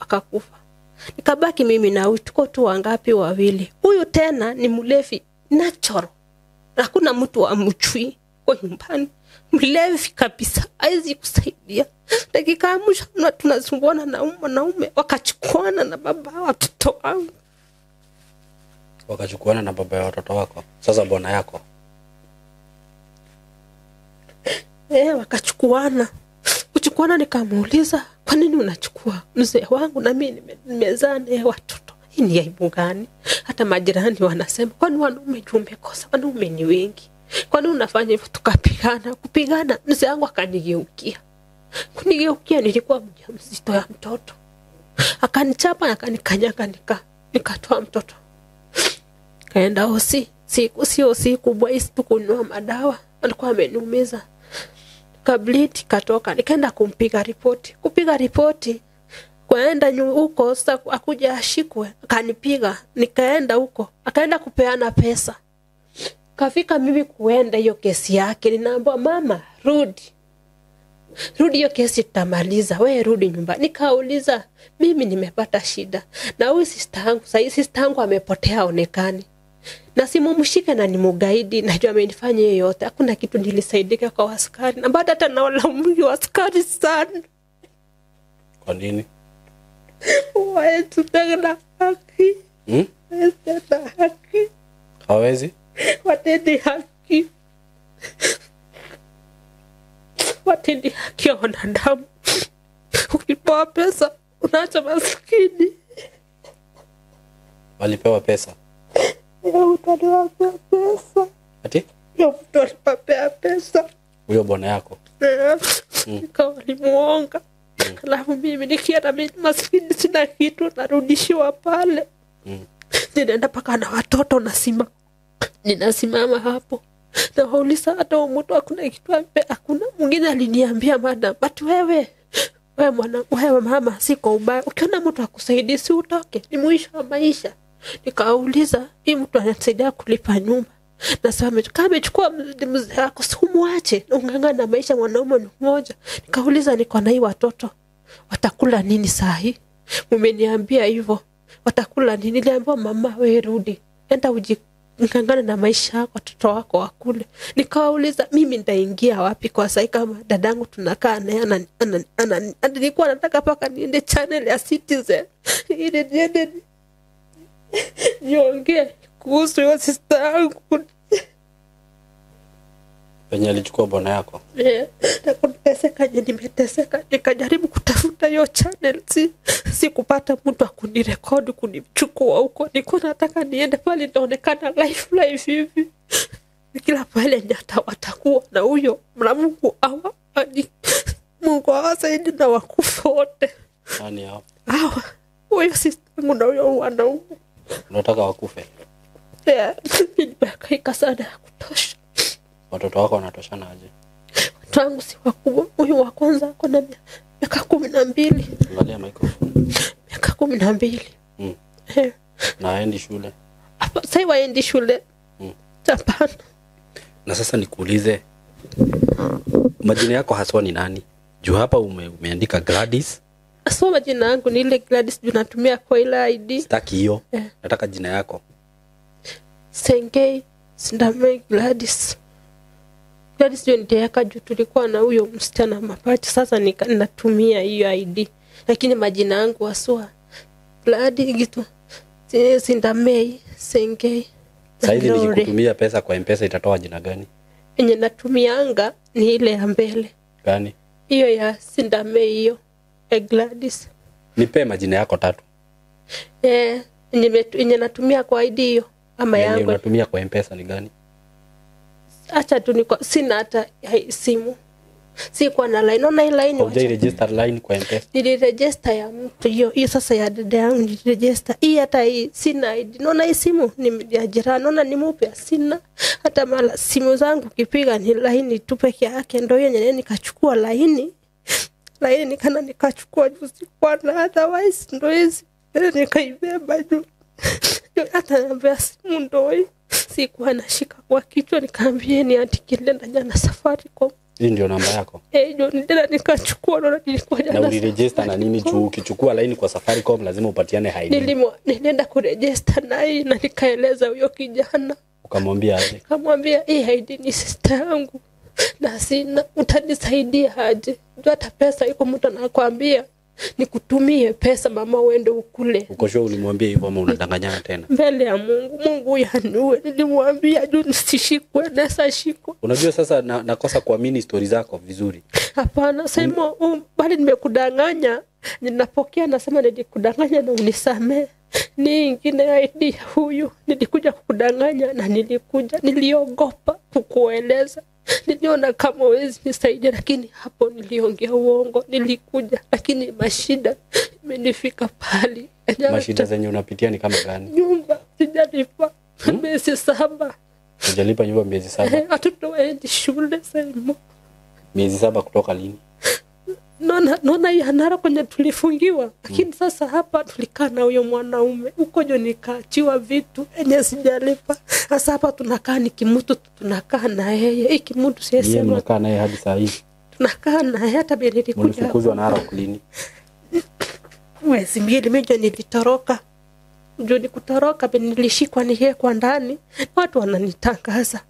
akakufa. Nikabaki mimi na huyu, tuko tu wangapi, wawili. Huyu tena ni mlevi natural. Hakuna mtu amchui kwa nyumbani. Mlevi kabisa, haizi kusaidia. Dakika ya mwisho tunasumbuana na mwanaume, wakachukuana na baba watoto wangu. Wakachukuana na baba ya watoto wako. Sasa bwana yako. Wakachukuana. Kuchukuana nikamuuliza, kwa nini unachukua mzee wangu na mimi nimezaa naye watoto? Hii ni aibu gani? Hata majirani wanasema, kwani wanaume juu umekosa? Wanaume ni wengi. Kwa nini unafanya hivyo? Tukapigana, kupigana, mzee wangu akanigeukia. Kunigeukia nilikuwa mjamzito ya mtoto. Akanichapa na akanikanyaga nikatoa mtoto. Kaenda hosi, sio si kubwa hii tu kununua madawa. Alikuwa ameniumiza. Kablit katoka, nikaenda kumpiga ripoti. Kupiga ripoti kwaenda huko sasa akuja ashikwe, akanipiga, nikaenda huko, akaenda kupeana pesa. Kafika mimi kuenda hiyo kesi yake, ninaambiwa mama rudi. Rudi hiyo kesi tutamaliza, wewe rudi nyumbani. Nikauliza mimi nimepata shida na huyu sister yangu, sasa sister yangu amepotea onekani. Na simumshike na nimugaidi, najua amenifanya yote. Hakuna kitu nilisaidika kwa askari. Na baada hata nawalaumu askari sana. Kwa nini? Waetutenda haki. Waetutenda haki. Hawezi? Watendi haki. Watendi haki ya wanadamu. Ukipewa pesa, unaacha maskini. Walipewa pesa? Ya mtu aliwapea pesa. Ati? Ya mtu aliwapea pesa. Huyo bwana yako? Nikawa walimuonga. Alafu mimi nikienda mimi maskini sina kitu narudishiwa pale. Ninaenda paka na watoto nasima. Ninasimama hapo. Na wauliza hata mtu hakuna kitu ampe, hakuna. Mwingine aliniambia madam, but wewe mwana, wewe mama, siko ubaya. Ukiona mtu akusaidii si utoke, ni mwisho wa maisha. Nikauliza, hii mtu ananisaidia kulipa nyumba. Na sasa kama amechukua mzee wako si umwache, ungangana na maisha, mwanaume ni mmoja. Nikauliza niko na hii watoto watakula nini saa hii? Mmeniambia hivyo. Watakula nini? Niliambiwa mama wewe rudi. Enda ujingangane na maisha yako, watoto wako wakule. Nikauliza mimi nitaingia wapi kwa sasa kama dadangu tunakaa naye nilikuwa nataka paka niende channel ya Citizen ili niende niongee kuhusu hiyo sister yangu. Penye alichukua bwana yako. Na kuteseka, nimeteseka, nikajaribu kutafuta hiyo channel, si kupata mtu akunirekodi kunichukua huko. Nilikuwa nataka niende pale nitaonekana live hivi. Kila pale nyata watakuwa na huyo na Mungu awa Mungu awasaidie na wakufa wote. Nani hao? Hawa. Huyo sister yangu na huyo wanaume. Unataka wakufe? Nimehangaika sana ya kutosha. Watoto wako wanatoshana aje? Watoto wangu si wakubwa. Huyu wa kwanza ako na miaka 12. Angalia microphone. Miaka 12. Na haendi shule? Hapa sasa waendi shule. Hapana. Na sasa nikuulize, majina yako haswa ni nani? Juu hapa umeandika Gladys. So majina yangu ni ile Gladys juu natumia kwa ile ID. Sitaki hiyo. Nataka jina yako. Sengei Sindame Gladys. Gladys ndio nitaweka juu tulikuwa na huyo msichana mapacha, sasa ninatumia hiyo ID. Lakini majina yangu haswa Gladi gitu. Sindamei, Sengei. Saizi nikikutumia pesa kwa M-Pesa itatoa jina gani? Yenye natumianga ni ile ya mbele. Gani? Hiyo ya Sindamei hiyo. Gladys. Nipe majina yako tatu. Yenye natumia kwa ID hiyo ama yangu. Yenye unatumia kwa M-Pesa ni gani? Acha tu niko sina hata simu. Sikuwa na line. Naona hii line. Hujai register line kwa M-Pesa? Niliregister ya mtu hiyo. Hiyo sasa ya dada yangu niliregister. Hii hata hii sina ID. Naona hii simu ni ya jirani. Naona ni mpya sina. Hata mara simu zangu kipiga ni line tu peke yake. Ndio hiyo yenyewe nikachukua line. Line nikana nikachukua juu sikuwa na otherwise ndio hizi. Nikaibeba juu. Hata namba simu ndio hii. Sikuwa nashika kwa kichwa nikaambia niandikie na jana Safaricom. Hii ndio namba yako? Ndio ndio nikachukua ndio nilikuwa jana. Na uliregister na nini juu ukichukua line kwa Safaricom lazima upatiane ID. Nilienda kuregister na hii na nikaeleza huyo kijana. Ukamwambia aje? Nikamwambia hii ID ni sister yangu na sina, utanisaidia aje? Ndio hata pesa iko mtu anakuambia nikutumie pesa mama uende ukule. Uko sure ulimwambia hivyo ama unadanganyana tena? Mbele ya Mungu, Mungu yaniue. Nilimwambia juu nisishikwe, nasa shikwe. Unajua sasa nakosa kuamini story zako vizuri. Hapana, sema bali nimekudanganya. Ninapokea nasema nilikudanganya na unisamee. Ni ingine ID huyu nilikuja kukudanganya na nilikuja niliogopa kukueleza. Niliona kama huwezi nisaidia, lakini hapo niliongea uongo. Nilikuja lakini mashida imenifika pali. Mashida zenye unapitia ni kama gani? Nyumba sijalipa miezi 7. Hujalipa nyumba miezi 7? Watoto waende shule sema. Miezi 7 kutoka lini? Naona hii hanara kwenye tulifungiwa. Lakini sasa hapa tulikaa na huyo mwanaume. Huko ndio nikaachiwa vitu enye sijalipa. Sasa hapa tunakaa ni kimutu, tunakaa na yeye. Hii kimutu siwezi. Yeye mnakaa naye hadi saa hii. Tunakaa naye hata bila nilikuja. Mlifukuzwa na Narok lini? Mwezi 2 mimi ndio nilitoroka. Ndio nikutoroka bila nilishikwa niwekwa ndani. Watu wananitangaza.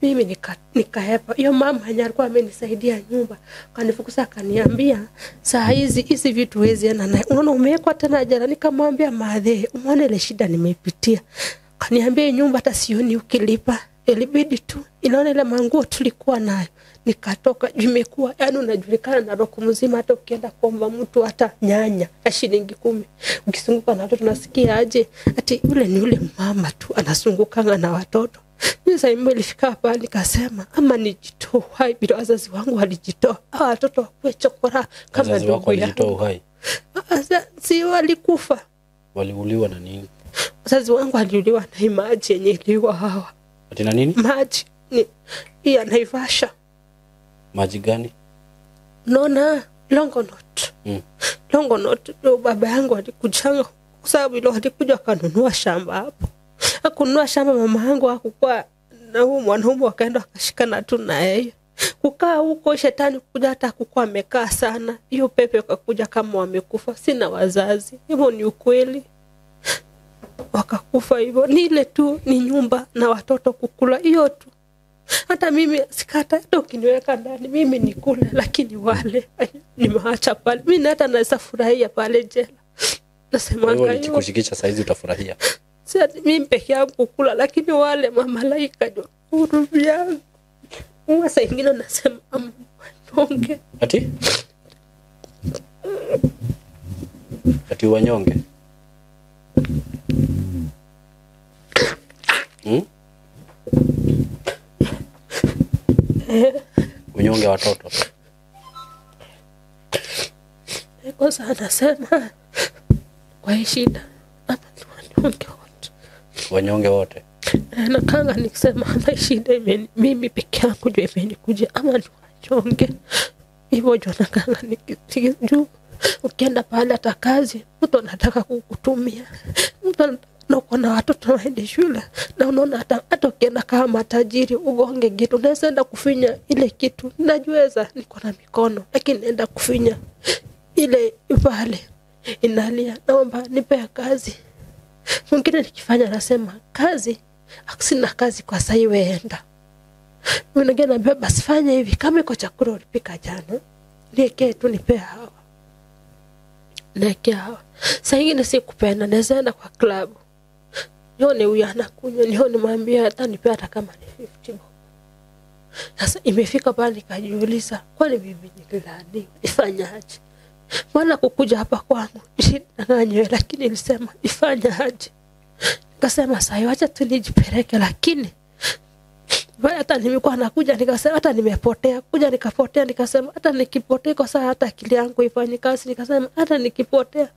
Mimi nikahepa. Hiyo mama alikuwa amenisaidia nyumba. Akanifukuza akaniambia saa hizi hizi vitu huwezi enda naye. Unaona umewekwa tena jela. Nikamwambia madhe, umeona ile shida nimeipitia. Akaniambia nyumba hata sioni ukilipa. Ilibidi tu inaona ile manguo tulikuwa nayo. Nikatoka imekuwa yani unajulikana na roho mzima, hata ukienda kuomba mtu hata nyanya ya shilingi 10. Ukisunguka na watoto unasikia aje ati yule ni yule mama tu anasungukanga na watoto. Mimi sasa ilifika hapa nikasema ama nijitoe uhai bila wazazi wangu walijitoa. Hawa watoto wakuwe chokora kama wazazi wako walijitoa uhai. Si walikufa. Waliuliwa na nini? Wazazi wangu waliuliwa na maji yenye iliwa hawa. Ati na nini? Maji ni ya Naivasha. Maji gani? Naona Longonot. Longonot ndio baba yangu alikuja kwa sababu ile alikuja akanunua shamba hapo. Akununua shamba mama yangu hakukuwa na huyu mwanaume akaenda akashikana tu na yeye. Kukaa huko shetani kuja hata hakukuwa amekaa sana. Hiyo pepe ikakuja kama wamekufa. Sina wazazi. Hivyo ni ukweli. Wakakufa hivyo. Ni ile tu ni nyumba na watoto kukula hiyo tu. Hata mimi sikata hata ukiniweka ndani mimi nikule, lakini wale nimewaacha pale. Mimi hata naweza furahia pale jela. Nasema hiyo nikikushikisha saizi utafurahia. Si mimi peke yangu kukula, lakini wale mamalaika ndio hurumia. Sasa ingine nasema wanyonge. Ati? Ati wanyonge? Unyonge watoto. Kosa anasema kwa shida hapa wanyonge wote. Wanyonge wote. Na kanga nikisema ama shida mimi peke yangu ndio imenikuja ama ni wanyonge. Hivyo ndio nakanga nikijua ukienda pale hata kazi mtu anataka kukutumia. Mtu na kuna watoto waende shule na unaona hata ukienda kama matajiri ugonge kitu unaweza enda kufinya ile kitu. Najuweza niko na mikono lakini naenda kufinya ile pale inalia, naomba nipe kazi. Mwingine nikifanya nasema kazi sina kazi kwa sasa, wewe enda. Mwingine ananiambia basi fanya hivi, kama iko chakula ulipika jana niwekee tu nipe hawa. Niwekee hawa. Saa ingine sikupenda, naweza enda kwa club. Nione huyu anakunywa, nione mwambie hata nipe hata kama ni 50 bob. Sasa imefika pale nikajiuliza, kwani mimi nililaaniwa? Nifanyaje? Mbona kukuja hapa kwangu nilidanganywa, lakini nilisema nifanyaje? Nikasema sasa acha tu nijipeleke, lakini hata nimekuwa nakuja nikasema hata nimepotea, kuja nikapotea, nikasema hata nikipotea kwa saa hata akili yangu ifanye kazi, nikasema hata nikipotea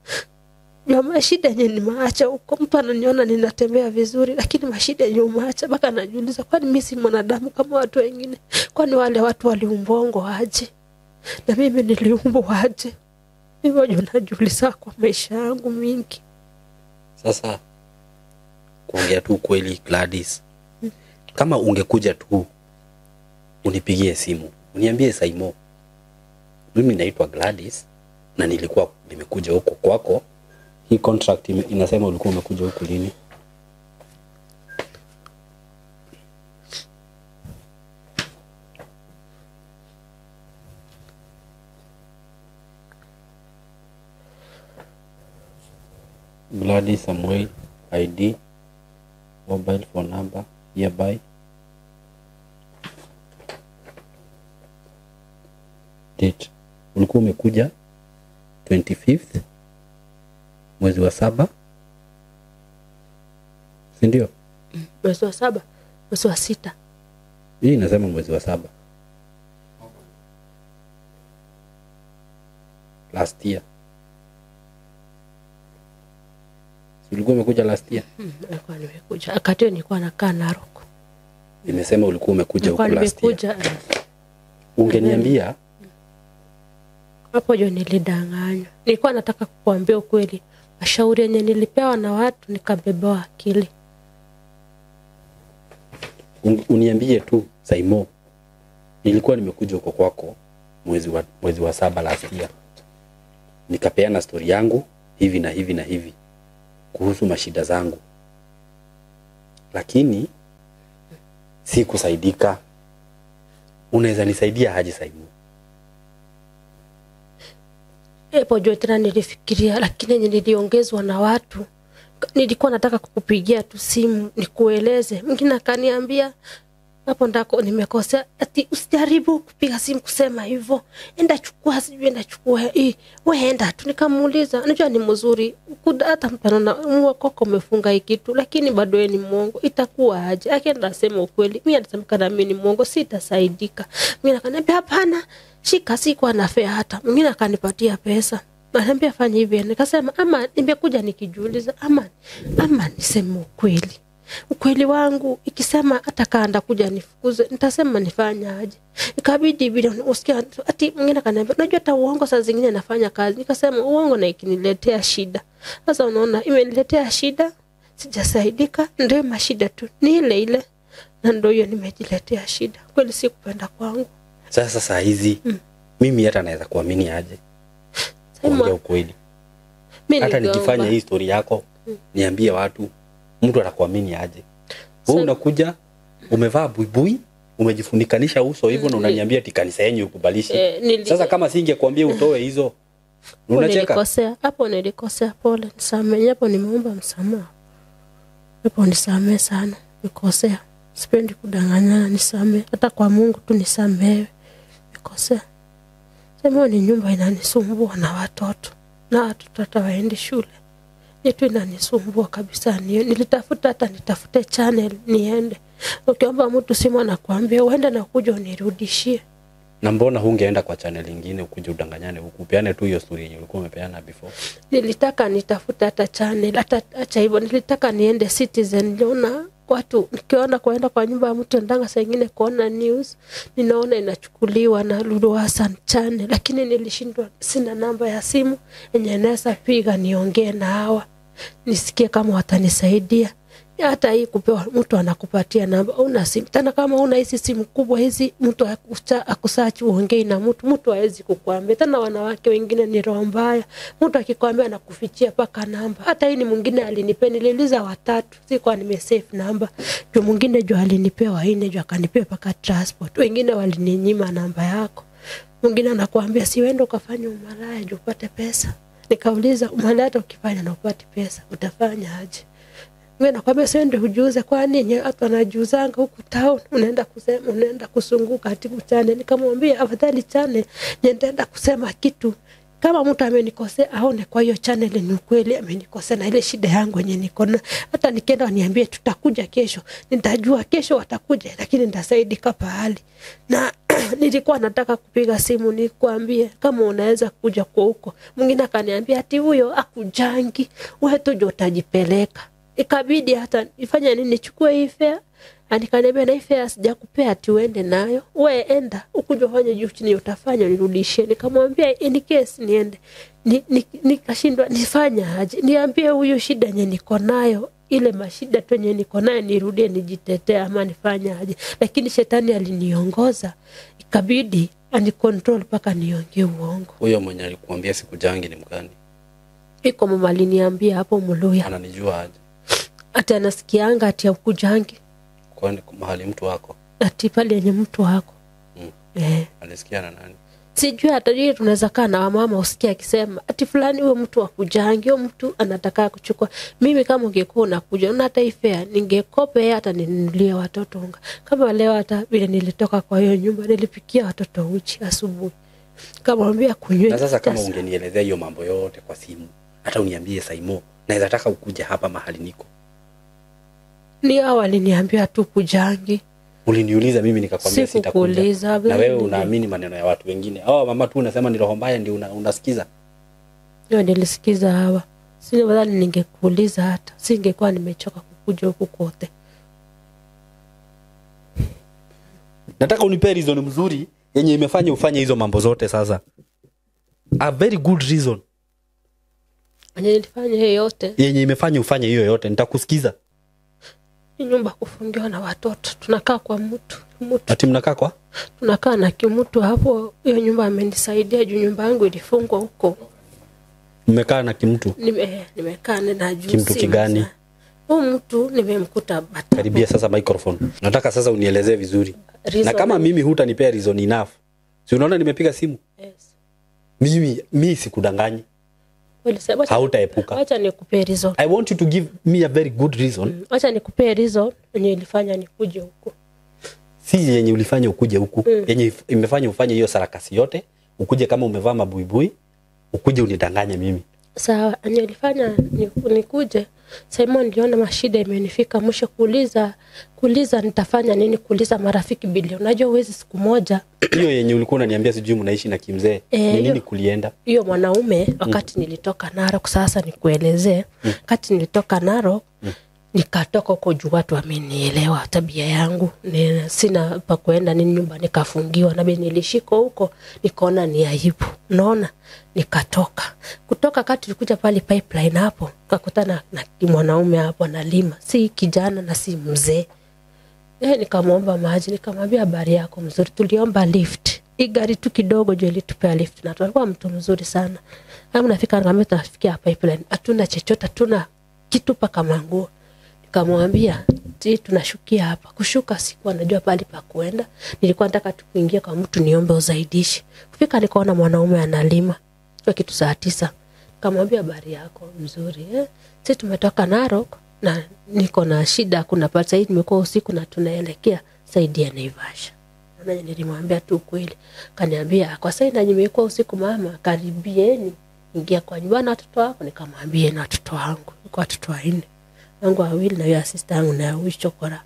jamaa shida yenye nimeacha huko, mtu ananiona ninatembea vizuri, lakini mashida yenye umeacha mpaka najiuliza, kwani mimi si mwanadamu kama watu wengine? Kwani wale watu waliumbwa aje na mimi niliumbwa aje? Hivyo najiuliza kwa maisha yangu mingi. Sasa kuongea tu kweli Gladys, kama ungekuja tu unipigie simu uniambie Saimo, mimi naitwa Gladys na nilikuwa nimekuja huko kwako. Hii contract inasema ulikuwa umekuja huku lini? Gladys Samuel, ID, mobile phone number, hereby date. Ulikuwa umekuja 25th mwezi wa 7, si ndio? Mwezi wa 7, mwezi wa 6. Hii inasema mwezi wa 7 last year. Ulikuwa umekuja last year? Nilikuwa nimekuja. Wakati nilikuwa nakaa Narok. Nimesema ulikuwa umekuja huko last year. Ungeniambia hapo jo nilidanganywa. Nilikuwa nataka kukuambia ukweli. Mashauri yenye nilipewa na watu nikabebewa akili. Uniambie tu Saimo, nilikuwa nimekuja huko kwako mwezi wa 7 last year. Nikapeana story yangu hivi na hivi na hivi kuhusu mashida zangu, lakini sikusaidika. Unaweza nisaidia aje Saimo? Hapo jo tena nilifikiria, lakini niliongezwa na watu. Nilikuwa nataka kukupigia tu simu nikueleze. Mwingine akaniambia hapo ndako nimekosea, ati usijaribu kupiga simu kusema hivyo, enda chukua, sijui enda chukua hii, wewe enda tu. Nikamuuliza, unajua ni mzuri hata mtu anaona mwako umefunga hii kitu, lakini bado yeye ni muongo, itakuwa aje? Akaenda asema ukweli, mimi anasema kana mimi ni muongo, sitasaidika. Mimi akaniambia hapana, shika, sikuwa na fare hata. Mwingine akanipatia pesa, ananiambia fanya hivi. Nikasema ama nimekuja nikijiuliza, ama niseme ukweli. Ukweli wangu ikisema hata kaanda kuja nifukuze, nitasema nifanya aje? Ikabidi bila usikia ati mwingine akaniambia unajua hata uongo saa zingine nafanya kazi. Nikasema uongo na ikiniletea shida. Sasa unaona imeniletea shida, sijasaidika, ndio mashida tu ni ile ile, na ndio hiyo nimejiletea shida. Kweli sikupenda kwangu. Sasa saa hizi mimi hata naweza kuamini aje? Kuongea ukweli. Hata nikifanya hii story yako niambie watu, mtu atakuamini aje? Wewe unakuja umevaa buibui, umejifunikanisha uso hivyo na unaniambia ati kanisa yenu ukubalishi. Sasa kama singekuambia utoe hizo, unacheka. Nilikosea. Hapo nilikosea, pole, nisamehe. Hapo nimeomba msamaha. Hapo nisamehe sana. Nikosea. Sipendi kudanganyana, nisamehe. Hata kwa Mungu tu nisamehe. Nikosea. Sema ni nyumba inanisumbua na watoto. Na watoto hata waende shule. Nitu inanisumbua kabisa. Nilitafuta hata nitafute channel niende. Ukiomba mtu simu anakuambia uende na kuja unirudishie. Na mbona hungeenda kwa channel nyingine ukuje udanganyane huku, upeane tu hiyo story yenye ulikuwa umepeana before? Nilitaka nitafute hata channel, hata acha hivyo, nilitaka niende Citizen. Niliona watu nikiona kuenda kwa nyumba ya mtu ndanga saa nyingine kuona news, ninaona inachukuliwa na Lulu Hassan channel, lakini nilishindwa, sina namba ya simu yenye naweza piga niongee na hawa nisikie kama watanisaidia. Hata hii kupewa mtu anakupatia namba, una simu tena, kama una hizi simu kubwa hizi, mtu akusearch uongee na mtu, mtu hawezi kukuambia tena. Wanawake wengine ni roho mbaya, mtu akikwambia anakufichia paka namba. Hata hii ni mwingine alinipea, niliuliza watatu, sikuwa nimesave namba juu mwingine juu alinipea wanne, juu akanipea paka transport. Wengine walininyima namba yako. Mwingine anakuambia si uende ukafanye umalaya juu upate pesa. Nikauliza mahali hata ukifanya na upate pesa utafanya aje? Mimi nakwambia sio ndio hujuze, kwani nyenye watu wanajuuzanga huku town, unaenda kusema, unaenda kusunguka ati chane. Nikamwambia afadhali chane nitaenda kusema kitu kama mtu amenikosea aone kwa hiyo channel ni ukweli amenikosea na ile shida yangu yenye niko na. Hata nikienda waniambie tutakuja kesho, nitajua kesho watakuja, lakini nitasaidika pahali. Na nilikuwa nataka kupiga simu nikuambie kama unaweza kuja kwa huko. Mwingine akaniambia ati huyo akujangi, wewe tu ndio utajipeleka. Ikabidi hata nifanye nini, nichukue hii fare. Anikaniambia na hii fare sijakupea ati uende nayo, wewe enda ukuje ufanye juu chini, utafanya nirudishie. Nikamwambia in case niende, nikashindwa nifanye aje, niambie huyu shida yenye niko nayo, ile mashida tu yenye niko nayo, nirudie nijitetee ama nifanye aje. Lakini shetani aliniongoza, ikabidi anicontrol mpaka niongee uongo. Huyo mwenye alikuambia sikujangi ni mgani? Iko mama aliniambia hapo Muluya. Ananijua aje? Ati anasikianga ati akujangi. Kwani mahali mtu wako? Ati pale yenye mtu wako. Alisikia na nani? Sijui hata yeye, tunaweza kaa na wamama usikie akisema ati fulani huyo mtu akujangi, huyo mtu anataka kuchukua. Mimi kama ungekuwa unakuja, una hata ifea ningekope hata ninunulie watoto unga. Kama leo hata vile nilitoka kwa hiyo nyumba nilipikia watoto uji asubuhi. Kamwambia kunywe. Na sasa kama ungenielezea hiyo mambo yote kwa simu, hata uniambie Saimo, naweza taka ukuje hapa mahali niko. Ni hao waliniambia tu kujangi. Uliniuliza mimi nikakwambia sitakuja. Sikukuuliza. Na wewe unaamini maneno ya watu wengine. Oh mama tu unasema ni roho mbaya ndio unasikiza. Ndio nilisikiza hawa. Sio badali ningekuuliza hata singekuwa nimechoka kukuja huku kote. Nataka unipe reason mzuri yenye imefanya ufanye hizo mambo zote sasa. A very good reason. Yenye nilifanya hiyo yote. Yenye imefanya ufanye hiyo yote, nitakusikiza. Nyumba kufungiwa na watoto, tunakaa kwa mtu. Ati mnakaa kwa? Tunakaa na kimtu hapo. Hiyo nyumba amenisaidia juu nyumba yangu ilifungwa huko. Mmekaa na kimtu? Nimekaa na juu. Kimtu kigani? Huyu mtu nimemkuta bata. Karibia sasa microphone. Nataka sasa unielezee vizuri. Reason. Na kama mimi hutanipea reason enough. Si unaona nimepiga simu? Yes. Mimi sikudanganyi. Hautaepuka. Wacha nikupe reason. I want you to give me a very good reason. Wacha nikupe reason yenye ilifanya nikuje huku. Si yenye ulifanya ukuje huku, yenye imefanya ufanye hiyo sarakasi yote, ukuje kama umevaa mabuibui, ukuje unidanganye mimi. Sawa, yenye ilifanya nikuje, Simon niliona mashida imenifika mwisho, kuuliza nitafanya nini, kuuliza marafiki bili. Unajua huwezi siku moja. Hiyo yenye ulikuwa unaniambia sijui mnaishi na kimzee, ni nini kulienda? Hiyo mwanaume wakati nilitoka Narok, sasa nikuelezee. Wakati nilitoka Narok, nikatoka huko juu watu wamenielewa tabia yangu. Sina pa kuenda, ni nyumba nikafungiwa na mimi nilishiko huko, nikaona ni aibu. Unaona? Nikatoka. Kutoka kati tulikuja pale pipeline hapo, nikakutana na mwanaume hapo analima, si kijana na si mzee. Nikamwomba maji, nikamwambia habari yako mzuri. Tuliomba lift. Hii gari tu kidogo juu ilitupea lift na tulikuwa mtu mzuri sana. Kama nafika nikamwambia tunafikia pipeline, hatuna chochote, hatuna kitu paka manguo. Nikamwambia tunashukia hapa. Kushuka sikuwa najua pale pa kuenda. Nilikuwa nataka tu kuingia kwa mtu niombe usaidizi. Kufika nikaona mwanaume analima kwa kitu saa 9. Nikamwambia habari yako mzuri. Sisi tumetoka Narok na niko na shida, kuna pata hii nimekuwa usiku na tunaelekea saidi ya Naivasha. Na nilimwambia tu kweli. Kaniambia kwa sasa na nimekuwa usiku mama, karibieni ingia kwa nyumba na watoto wako. Nikamwambia na watoto wangu, kwa watoto wanne. Wangu wawili na yule sister yangu na huyu chokora.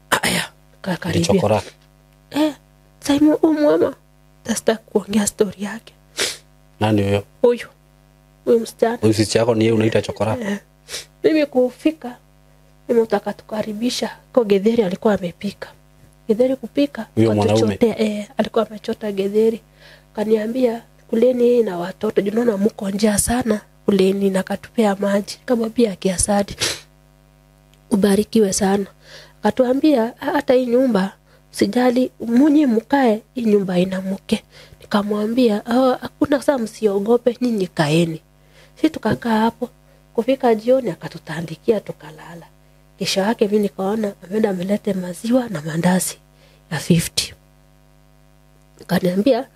Aya, kakaribia. Chokora. Simon huyu mama tasta kuongea story yake. Nani huyo? Huyu. Huyu msichana. Huyu sister yako ni yeye unaita chokora? Mimi kufika nimemtaka tukaribisha kwa getheri alikuwa amepika. Getheri kupika huyo mwanaume. Alikuwa amechota getheri. Kaniambia kuleni na watoto, unaona mko njaa sana, kuleni, na katupea maji. Nikamwambia kiasadi. Ubarikiwe sana. Akatuambia hata hii nyumba sijali, munyi mkae, hii nyumba ina mke. Nikamwambia hakuna saa, msiogope, nyinyi kaeni. Sisi tukakaa hapo. Kufika jioni akatutandikia tukalala. Kesho yake mimi nikaona ameenda amelete maziwa na mandazi ya 50. Akaniambia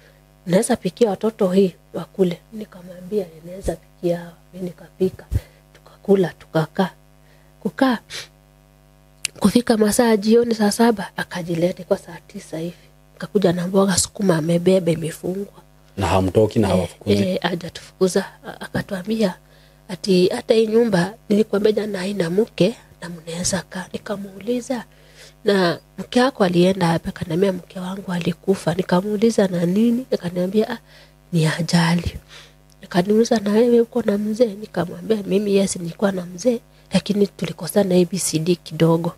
Naweza pikia watoto hii wakule. Nikamwambia ninaweza pikia hawa. Mimi nikapika. Tukakula, tukakaa. Kukaa kufika masaa jioni saa 7 akajileta kwa saa 9 hivi. Akakuja na mboga sukuma amebeba imefungwa. Na hamtoki na hawafukuzi. Hajatufukuza. Akatuambia ati hata hii nyumba nilikwambia jana haina mke na mnaweza kaa. Nikamuuliza na mke wako alienda wapi? Akaniambia mke wangu alikufa. Nikamuuliza na nini? Akaniambia ni ajali. Akaniuliza na wewe uko na mzee? Nikamwambia mimi yes nilikuwa na mzee lakini tulikosana ABCD kidogo.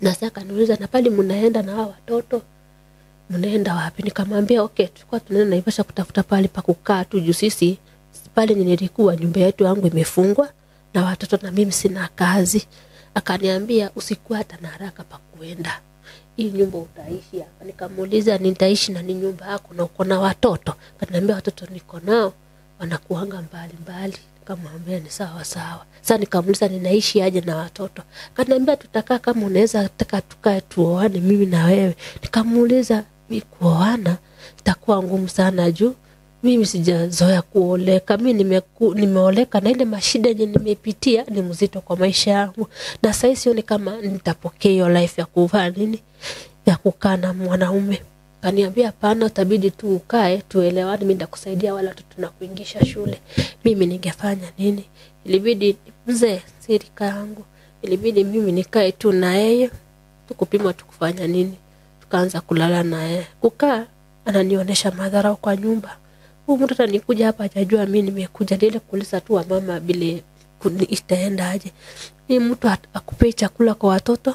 Na sasa akaniuliza na pale mnaenda na hawa watoto mnaenda wapi? Nikamwambia okay, tulikuwa tunaenda Naivasha kutafuta pale pa kukaa tu juu sisi pale nilikuwa nyumba yetu yangu imefungwa na watoto na mimi sina kazi. Akaniambia usikuwa hata na haraka pa kuenda. Hii nyumba utaishi hapa. Nikamuuliza nitaishi na ni nyumba yako na uko na watoto? Akaniambia watoto niko nao wanakuanga mbali mbali. Nikamwambia ni sawa sawa. Sasa nikamuuliza ninaishi aje na watoto? Akaniambia tutakaa kama unaweza taka tukae tuoane mimi na wewe. Nikamuuliza mimi kuoana itakuwa ngumu sana juu mimi sijazoea kuoleka. Mimi nimeoleka na ile mashida yenye nimepitia ni mzito kwa maisha yangu. Na sasa sioni kama nitapokea hiyo life ya kuvaa nini ya kukaa na mwanaume. Kaniambia hapana, utabidi tu ukae tuelewane, mimi nitakusaidia wala watoto na kuingisha shule. Mimi ningefanya nini? Ilibidi mzee sirika yangu, ilibidi mimi nikae tu na yeye, tukupima tukufanya nini. Tukaanza kulala na yeye. Kukaa ananionyesha madhara kwa nyumba. Huyu mtu atanikuja hapa hajajua mimi nimekuja, nile kuuliza tu wa mama bile itaenda aje. Ni mtu akupei chakula kwa watoto.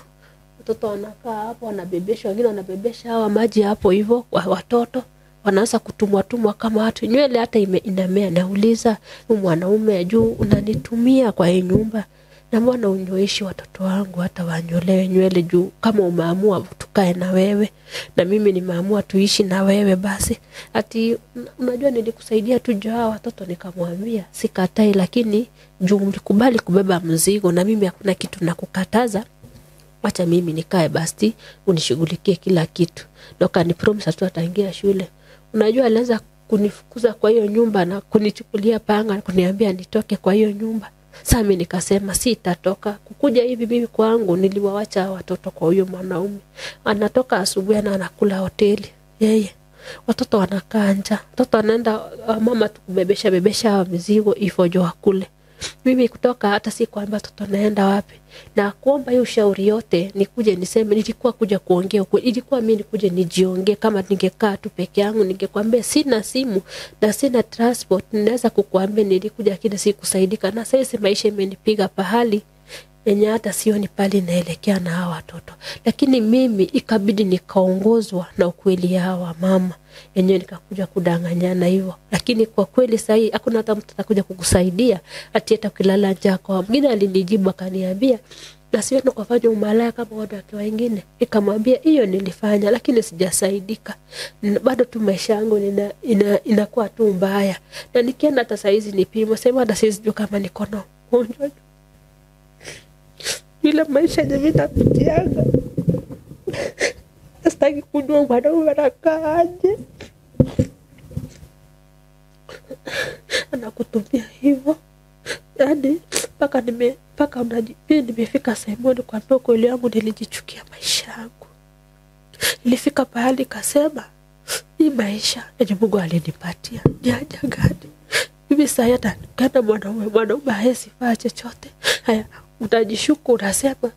Watoto wanakaa hapo wanabebeshwa, wengine wanabebesha hawa maji hapo hivyo watoto wanaanza kutumwa tumwa kama watu. Nywele hata inamea. Nauliza huyu mwanaume juu unanitumia kwa hii nyumba na mbona unyoishi watoto wangu hata wanyolewe nywele juu kama umeamua tukae na wewe na mimi nimeamua tuishi na wewe basi. Ati unajua nilikusaidia tu juu hawa watoto. Nikamwambia sikatai, lakini juu mlikubali kubeba mzigo na mimi hakuna kitu nakukataza. Wacha mimi nikae basi unishughulikie kila kitu. Na akanipromise tu ataingia shule. Unajua alianza kunifukuza kwa hiyo nyumba na kunichukulia panga na kuniambia nitoke kwa hiyo nyumba. Sasa mimi nikasema sitatoka. Kukuja hivi mimi kwangu niliwaacha watoto kwa huyo mwanaume. Anatoka asubuhi na anakula hoteli. Yeye. Watoto wanakaa njaa. Watoto wanaenda mama tukubebesha bebesha mizigo ifojo wakule. Mimi kutoka hata si kwamba watoto naenda wapi. Na kuomba hiyo ushauri yote nikuje niseme nilikuwa kuja kuongea ukweli. Ilikuwa mimi nikuje nijiongee. Kama ningekaa tu peke yangu ningekwambia sina simu na sina transport, ninaweza kukuambia nilikuja lakini sikusaidika. Na sasa maisha imenipiga pahali yenye hata sioni pale naelekea na hawa watoto. Lakini mimi ikabidi nikaongozwa na ukweli ya hawa mama. Yenyewe nikakuja kudanganyana hivyo. Lakini kwa kweli sasa hakuna hata mtu atakuja kukusaidia ati hata ukilala njaa. Kwa mwingine alinijibu akaniambia na siwe nikafanya umalaya kama wanawake wengine. Nikamwambia hiyo nilifanya lakini sijasaidika. Bado tu maisha yangu inakuwa tu mbaya. Na nikienda hata saa hizi nipimwe, sema hata siwezi jua kama niko na ugonjwa. Bila maisha yenye mimi napitianga. Sitaki kujua mwanaume anakaa aje. Anakutumia hivyo. Yaani mpaka nimefika sehemu nikwambia ukweli wangu nilijichukia maisha yangu. Nilifika pahali kasema hii maisha yenye Mungu alinipatia ni haja gani? Mimi sasa hata kana mwanaume hawezi fanya chochote. Haya utajishuku unasema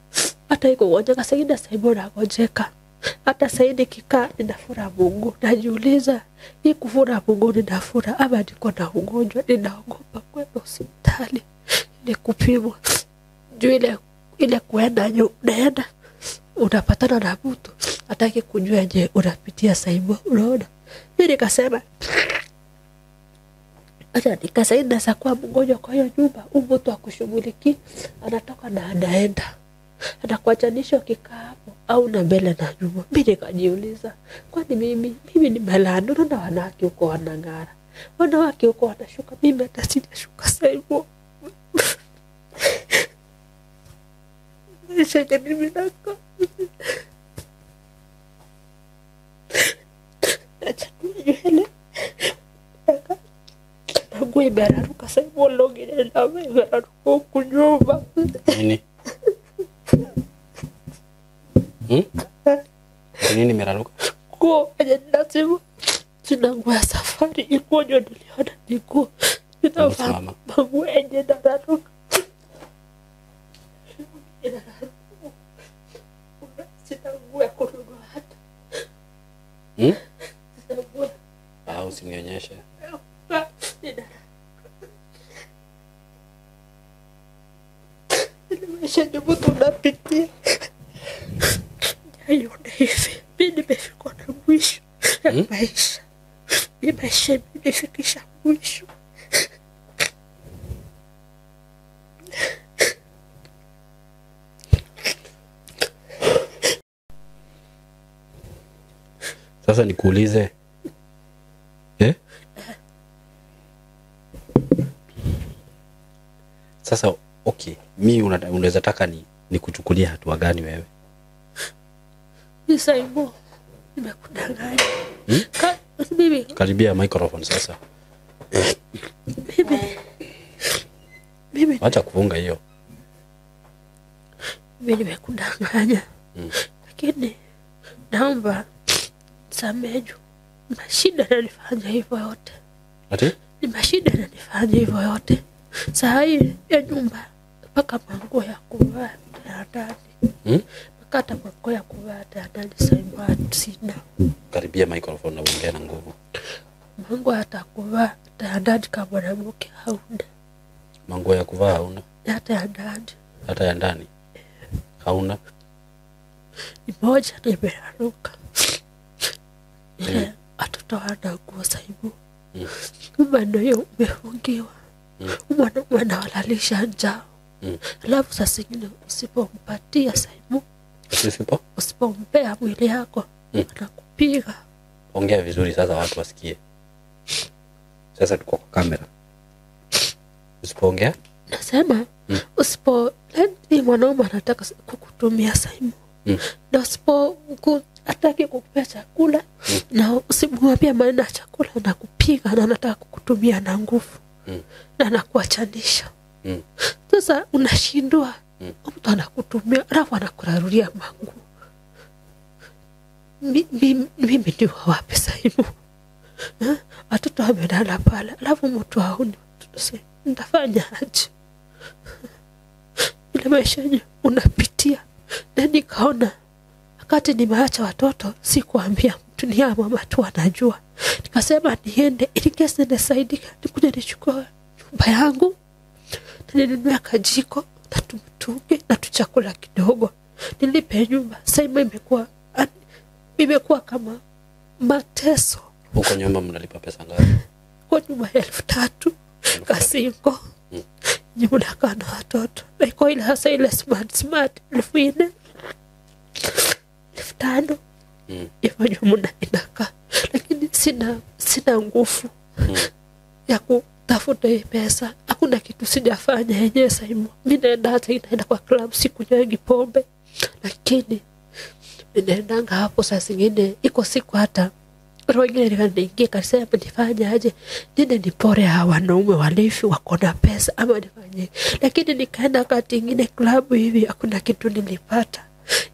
hata iko gonjeka saida sasa nagonjeka. Hata sasa nikikaa ninafura Mungu. Najiuliza hii kufura Mungu ninafura ama niko na ugonjwa? Ninaogopa kwenda hospitali ni kupimwa. Juu ile kuenda naenda unapatana na mtu hataki kujua je unapitia saibu, unaona. Mimi nikasema acha nikasaida sasa kwa mgonjwa kwa hiyo nyumba, mtu akushughuliki anatoka na anaenda. Anakuachanisha ukikaa hapo au na mbele na nyuma. Mimi nikajiuliza kwani mimi ni melano na wanawake huko wanang'ara. Wanawake huko wanashuka, mimi hata sijashuka saibu. Maisha mimi nako. Acha tu nywele. Nguo imeraruka sasa hivi longi na imeraruka huku nyuma. Nini? Nini imeraruka? Nguo yenye nasema sina nguo ya safari, nguo ndio niliona ni nguo. Ninavaa nguo yenye inararuka. Sina nguo ya kununua hata. Sina nguo. Usinionyeshe. Maisha ndio tunapitia. Naiona hivi. Mimi nimefika na mwisho ya maisha. Mimi maisha nimefikisha mwisho. Sasa nikuulize. Sasa okay, mimi unaweza taka ni kuchukulia hatua gani wewe? Ni Saimo, nimekudanganya. Mimi karibia microphone sasa. Mimi acha kufunga hiyo. Mimi nimekudanganya. Lakini naomba samehe. Mashida yananifanya hivyo yote. Ati? Ni mashida yananifanya hivyo yote. Saa hii ya nyumba mpaka manguo ya kuvaa ya ndani. Mpaka hata manguo ya kuvaa ya ndani Saimo sina. Karibia microphone na uongee na nguvu. Manguo hata kuvaa ya ndani kama mwanamke hauna. Manguo ya kuvaa hauna? Hata ya ndani. Hata ya ndani? Hauna? Ni moja nimeraruka. Watoto hawana nguo Saimo. Nyumba ndio hiyo umefungiwa. Mwanaume anawalalisha njaa. Alafu saa zingine usipompatia Saimo, usipompea mwili yako, anakupiga. Ongea vizuri sasa watu wasikie. Sasa tuko kwa kamera. Usipoongea? Nasema usipo, ni mwanaume anataka kukutumia Saimo. Na usipo hataki kukupea chakula, na usimwambie maneno ya chakula anakupiga na anataka kukutumia na nguvu. Na anakuachanisha. Sasa unashindwa. Mtu anakutumia alafu anakurarulia mangu. Mimi ndio wapi Saimo? Watoto wamelala pale alafu mtu haoni. Nitafanya aje? Ile maisha unapitia. Na nikaona wakati nimeacha watoto sikuambia mtu, ni mama tu anajua. Nikasema niende ili kesi nisaidike, nikuje nichukue nyumba yangu na ninunue kajiko na tumtunge na tuchakula kidogo nilipe nyumba. Sasa imekuwa kama mateso. Huko nyumba mnalipa pesa ngapi? Kwa nyumba 3,000 kasingo. Nyumba kana watoto. Na iko ile hasa ile smart 4,000 5,000. Hivyo nyumba inakaa. Lakini sina nguvu ya kutafuta hii pesa. Hakuna kitu sijafanya yenyewe Saimo. Mimi naenda hata inaenda kwa club, sikunywangi pombe. Lakini ninaendanga hapo saa zingine iko siku hata roho ingine nikaingia kasema nifanye aje, nende nipore hawa wanaume walevi wako na pesa ama nifanye. Lakini nikaenda kati ingine club hivi hakuna kitu nilipata.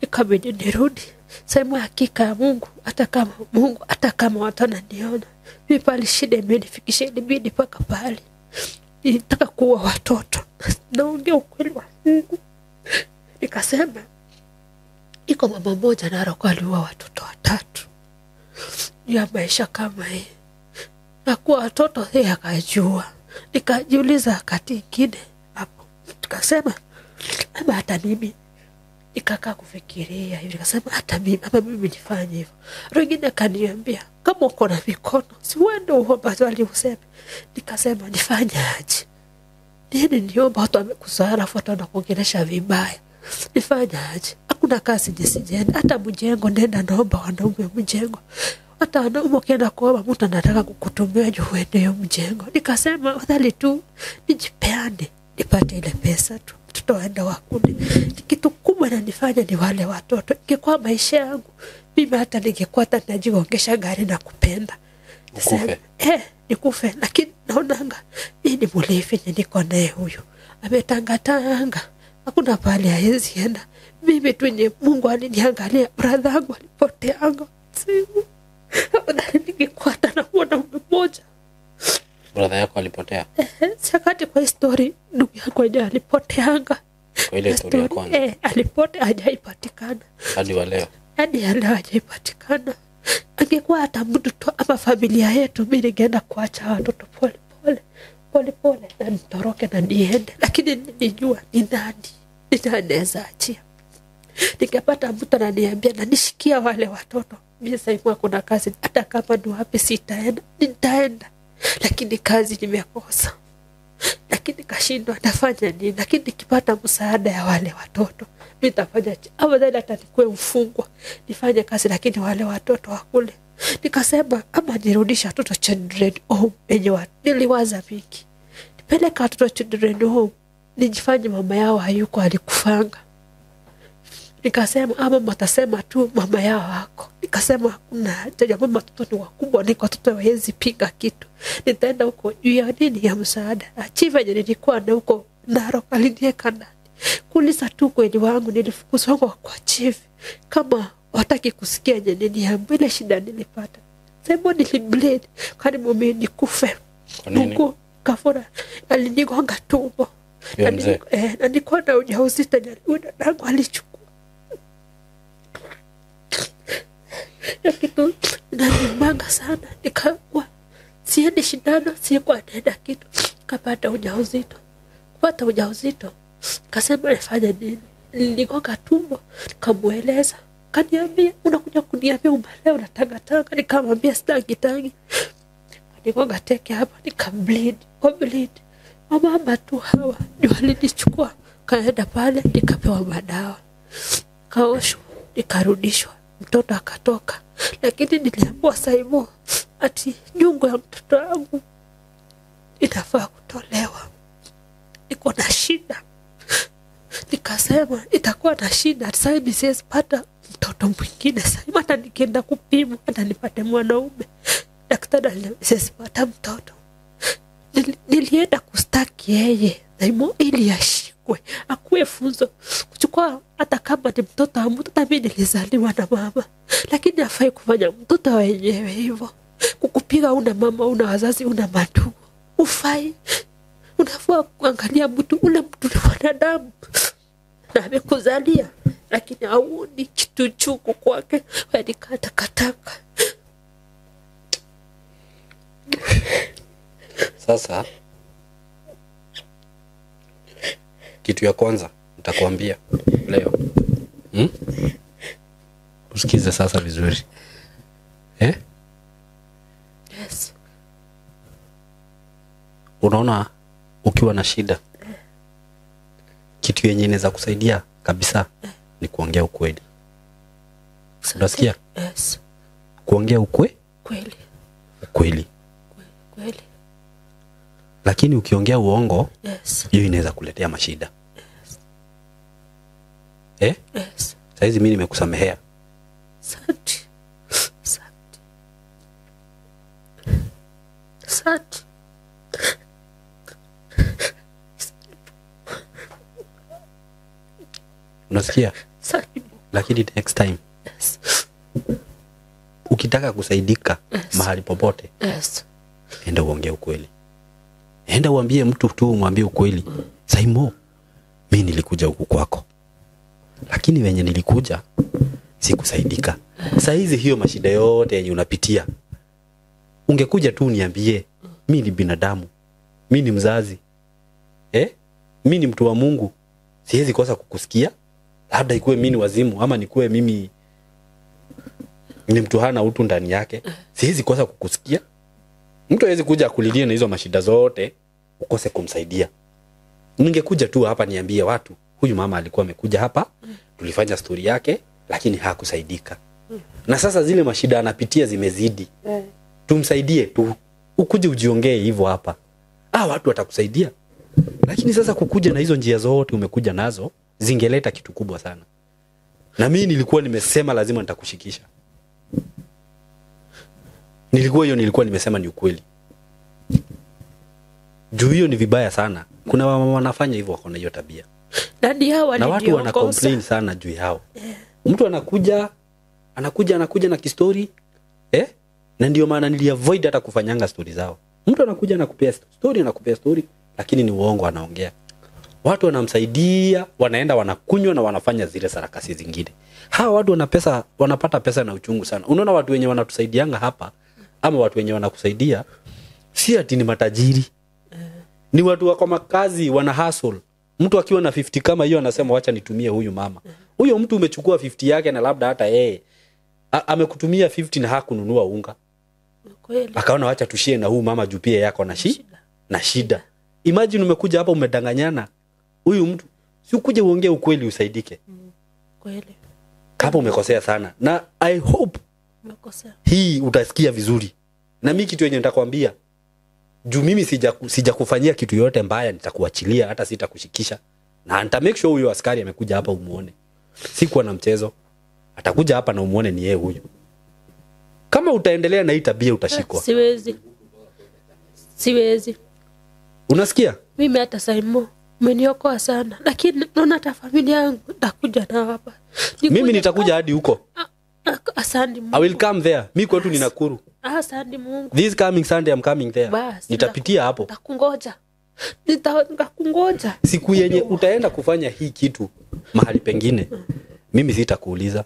Ikabidi nirudi. Sema hakika ya Mungu, hata kama Mungu, hata kama watu wananiona, mimi pale shida imenifikisha, ilibidi paka pale nilitaka kuua watoto. Naongea ukweli wa Mungu. Nikasema iko mama mmoja Narok aliua watoto 3 ya maisha kama hii, na kuwa watoto yeye akajua. Nikajiuliza wakati ingine hapo, nikasema ama hata mimi nikakaa kufikiria hivi, nikasema hata mimi ama mimi nifanye hivyo. Wengine akaniambia kama uko na mikono si uende uombe wali useme. Nikasema nifanye aje? Nini niomba watu wamekuzoea alafu watu wanakuongelesha vibaya. Nifanye aje? Hakuna kazi nisijenda, hata mjengo nenda naomba wanaume mjengo. Hata wanaume ukienda kuomba mtu anataka kukutumia juu uende hiyo mjengo. Nikasema afadhali tu nijipeane nipate ile pesa tu, mtoto waenda wakuni. Kitu kubwa nanifanya ni wale watoto. Ingekuwa maisha yangu mimi hata ningekuwa hata najiongesha gari na kupenda. Nikufe. Nikufe, lakini Naonanga mimi ni mlevi yenye niko naye huyu. Ametangatanga. Hakuna pale haezi enda. Mimi tu nye Mungu aliniangalia, brother yangu alipoteanga. Simu. Ningekuwa hata na mwanaume mmoja. Brother yako alipotea? Sakati kwa story ndugu yangu aje alipoteanga. Kwa ile story ya kwanza. Alipotea hajaipatikana. Hadi wa leo. Hadi leo hajaipatikana. Angekuwa hata mtu tu ama familia yetu, mimi ningeenda kuacha watoto pole pole. Pole pole na nitoroke na niende, lakini nilijua ni nani ninaweza achia. Ningepata mtu ananiambia na nishikia wale watoto, mimi sasa kuna kazi, hata kama ni wapi sitaenda, nitaenda, lakini kazi nimekosa, lakini kashindwa nafanya nini? Lakini nikipata msaada ya wale watoto nitafanya, afadhali hata nikuwe mfungwa nifanye kazi, lakini wale watoto wakule. Nikasema ama nirudisha watoto children home yenye niliwaza mingi. Nipeleka watoto children home, nijifanye mama yao hayuko alikufanga. Nikasema ama watasema tu mama yao hako. Nikasema hakuna haja, mama watoto ni wakubwa, niko watoto hawezi piga kitu. Nitaenda huko juu ya nini ya msaada. Achieve yenye nilikuwa na huko Narok aliniweka ndani. Kulisa tu kweli wangu nilifukuzwa kwa chief. Kama wataki kusikia nini ya ile shida nilipata. Sema nilibleed karibu mimi nikufe. Mungu kafura alinigonga tumbo. Na nilikuwa na ujauzito dadangu alichukua. Na kitu inaniumanga sana, nikawa siendi shindano, sikuwa naenda kitu, nikapata ujauzito. Kupata ujauzito kasema nifanye nini? Niligonga tumbo, nikamueleza. Kaniambia unakuja kuniambia umeleo unatangatanga, nikamwambia sitangi tangi. Niligonga teke hapa nikableed, kwa bleed. Mama tu hawa ndio walinichukua, kaenda pale nikapewa madawa. Kaoshwa, nikarudishwa, mtoto akatoka. Lakini niliambiwa Saimo ati nyungu ya mtoto wangu inafaa kutolewa. Niko na shida. Nikasema itakuwa na shida sasa hivi siwezi pata mtoto mwingine sasa. Hata nikienda kupima hata nipate mwanaume, daktari aliniambia siwezi pata mtoto. Nilienda kustaki yeye Saimo ili ashikwe, akuwe funzo kuchukua, hata kama ni mtoto wa mtu. Hata mimi nilizaliwa na mama, lakini hafai kufanya mtoto wenyewe hivyo. Kukupiga, una mama, una wazazi, una mandugu, ufai. Unafaa kuangalia mtu, ule mtu ni mwanadamu na amekuzalia, lakini hauoni kitu chungu kwake, wanikata kataka. Sasa kitu ya kwanza nitakwambia leo. Usikize sasa vizuri. Yes. Unaona ukiwa na shida, kitu yenye inaweza kusaidia kabisa ni kuongea ukweli. Unasikia? Yes. Kuongea ukweli? Kweli. Ukweli. Kweli. Lakini ukiongea uongo, yes, hiyo inaweza kuletea mashida. Yes. Yes. Saizi mimi nimekusamehea. Asante. Asante. Asante. Unasikia? Asante. Lakini next time, yes, ukitaka kusaidika, yes, mahali popote, yes, enda uongee ukweli. Enda uambie mtu tu, umwambie ukweli. Saimo, mimi nilikuja huku kwako, lakini wenye nilikuja sikusaidika. Saizi hiyo mashida yote yenye unapitia, ungekuja tu uniambie, mimi ni binadamu, mimi ni mzazi, mimi ni mtu wa Mungu, siwezi kosa kukusikia. Labda ikuwe mimi ni wazimu ama nikuwe mimi ni mtu hana utu ndani yake, siwezi kosa kukusikia. Mtu hawezi kuja kulilia na hizo mashida zote ukose kumsaidia. Ningekuja tu hapa niambie watu, huyu mama alikuwa amekuja hapa, tulifanya story yake, lakini hakusaidika. Na sasa zile mashida anapitia zimezidi. Tumsaidie tu. Ukuje ujiongee hivyo hapa. Watu watakusaidia. Lakini sasa kukuja na hizo njia zote umekuja nazo zingeleta kitu kubwa sana. Na mimi nilikuwa nimesema lazima nitakushikisha. Nilikuwa nimesema ni ukweli. Juu hiyo ni vibaya sana. Kuna wamama wanafanya hivyo, wako na hiyo tabia. Na ni hao Na watu wana waliniongoza. complain sana juu yao. Mtu anakuja na kistori, Na ndio maana niliavoid hata kufanyanga story zao. Mtu anakuja anakupea story, lakini ni uongo anaongea. Watu wanamsaidia, wanaenda wanakunywa na wanafanya zile sarakasi zingine. Hawa watu wana pesa, wanapata pesa na uchungu sana. Unaona watu wenye wanatusaidianga hapa ama watu wenye wanakusaidia si ati ni matajiri. Ni watu wako makazi, wana hustle. Mtu akiwa na 50 kama hiyo anasema wacha nitumie huyu mama. Huyo mtu umechukua 50 yake na labda hata yeye amekutumia 50 na hakununua unga. Kweli. Akaona wacha tushie na huyu mama juu pia yako na na shida. Imagine umekuja hapa umedanganyana. Huyu mtu si ukuje uongee ukweli usaidike. Kweli. Kama umekosea sana. Na I hope umekosea. Hii utasikia vizuri. Na mimi kitu yenye nitakwambia, juu mimi sijakufanyia kitu yote mbaya, nitakuachilia hata sitakushikisha. Na nita make sure huyo askari amekuja hapa umuone. Sikuwa na mchezo. Atakuja hapa na umuone ni yeye huyu. Kama utaendelea na hii tabia utashikwa. Siwezi. Unasikia? Mimi hata Saimo umeniokoa sana, lakini naona hata familia yangu nitakuja nao hapa. Mimi nitakuja hadi huko. Asante Mungu. I will come there. Mimi kwetu ni Nakuru. Asante Mungu. This coming Sunday I'm coming there. Bas, nitapitia hapo. Nitakungoja. Nitakungoja. Siku yenye utaenda kufanya hii kitu mahali pengine, mimi sitakuuliza,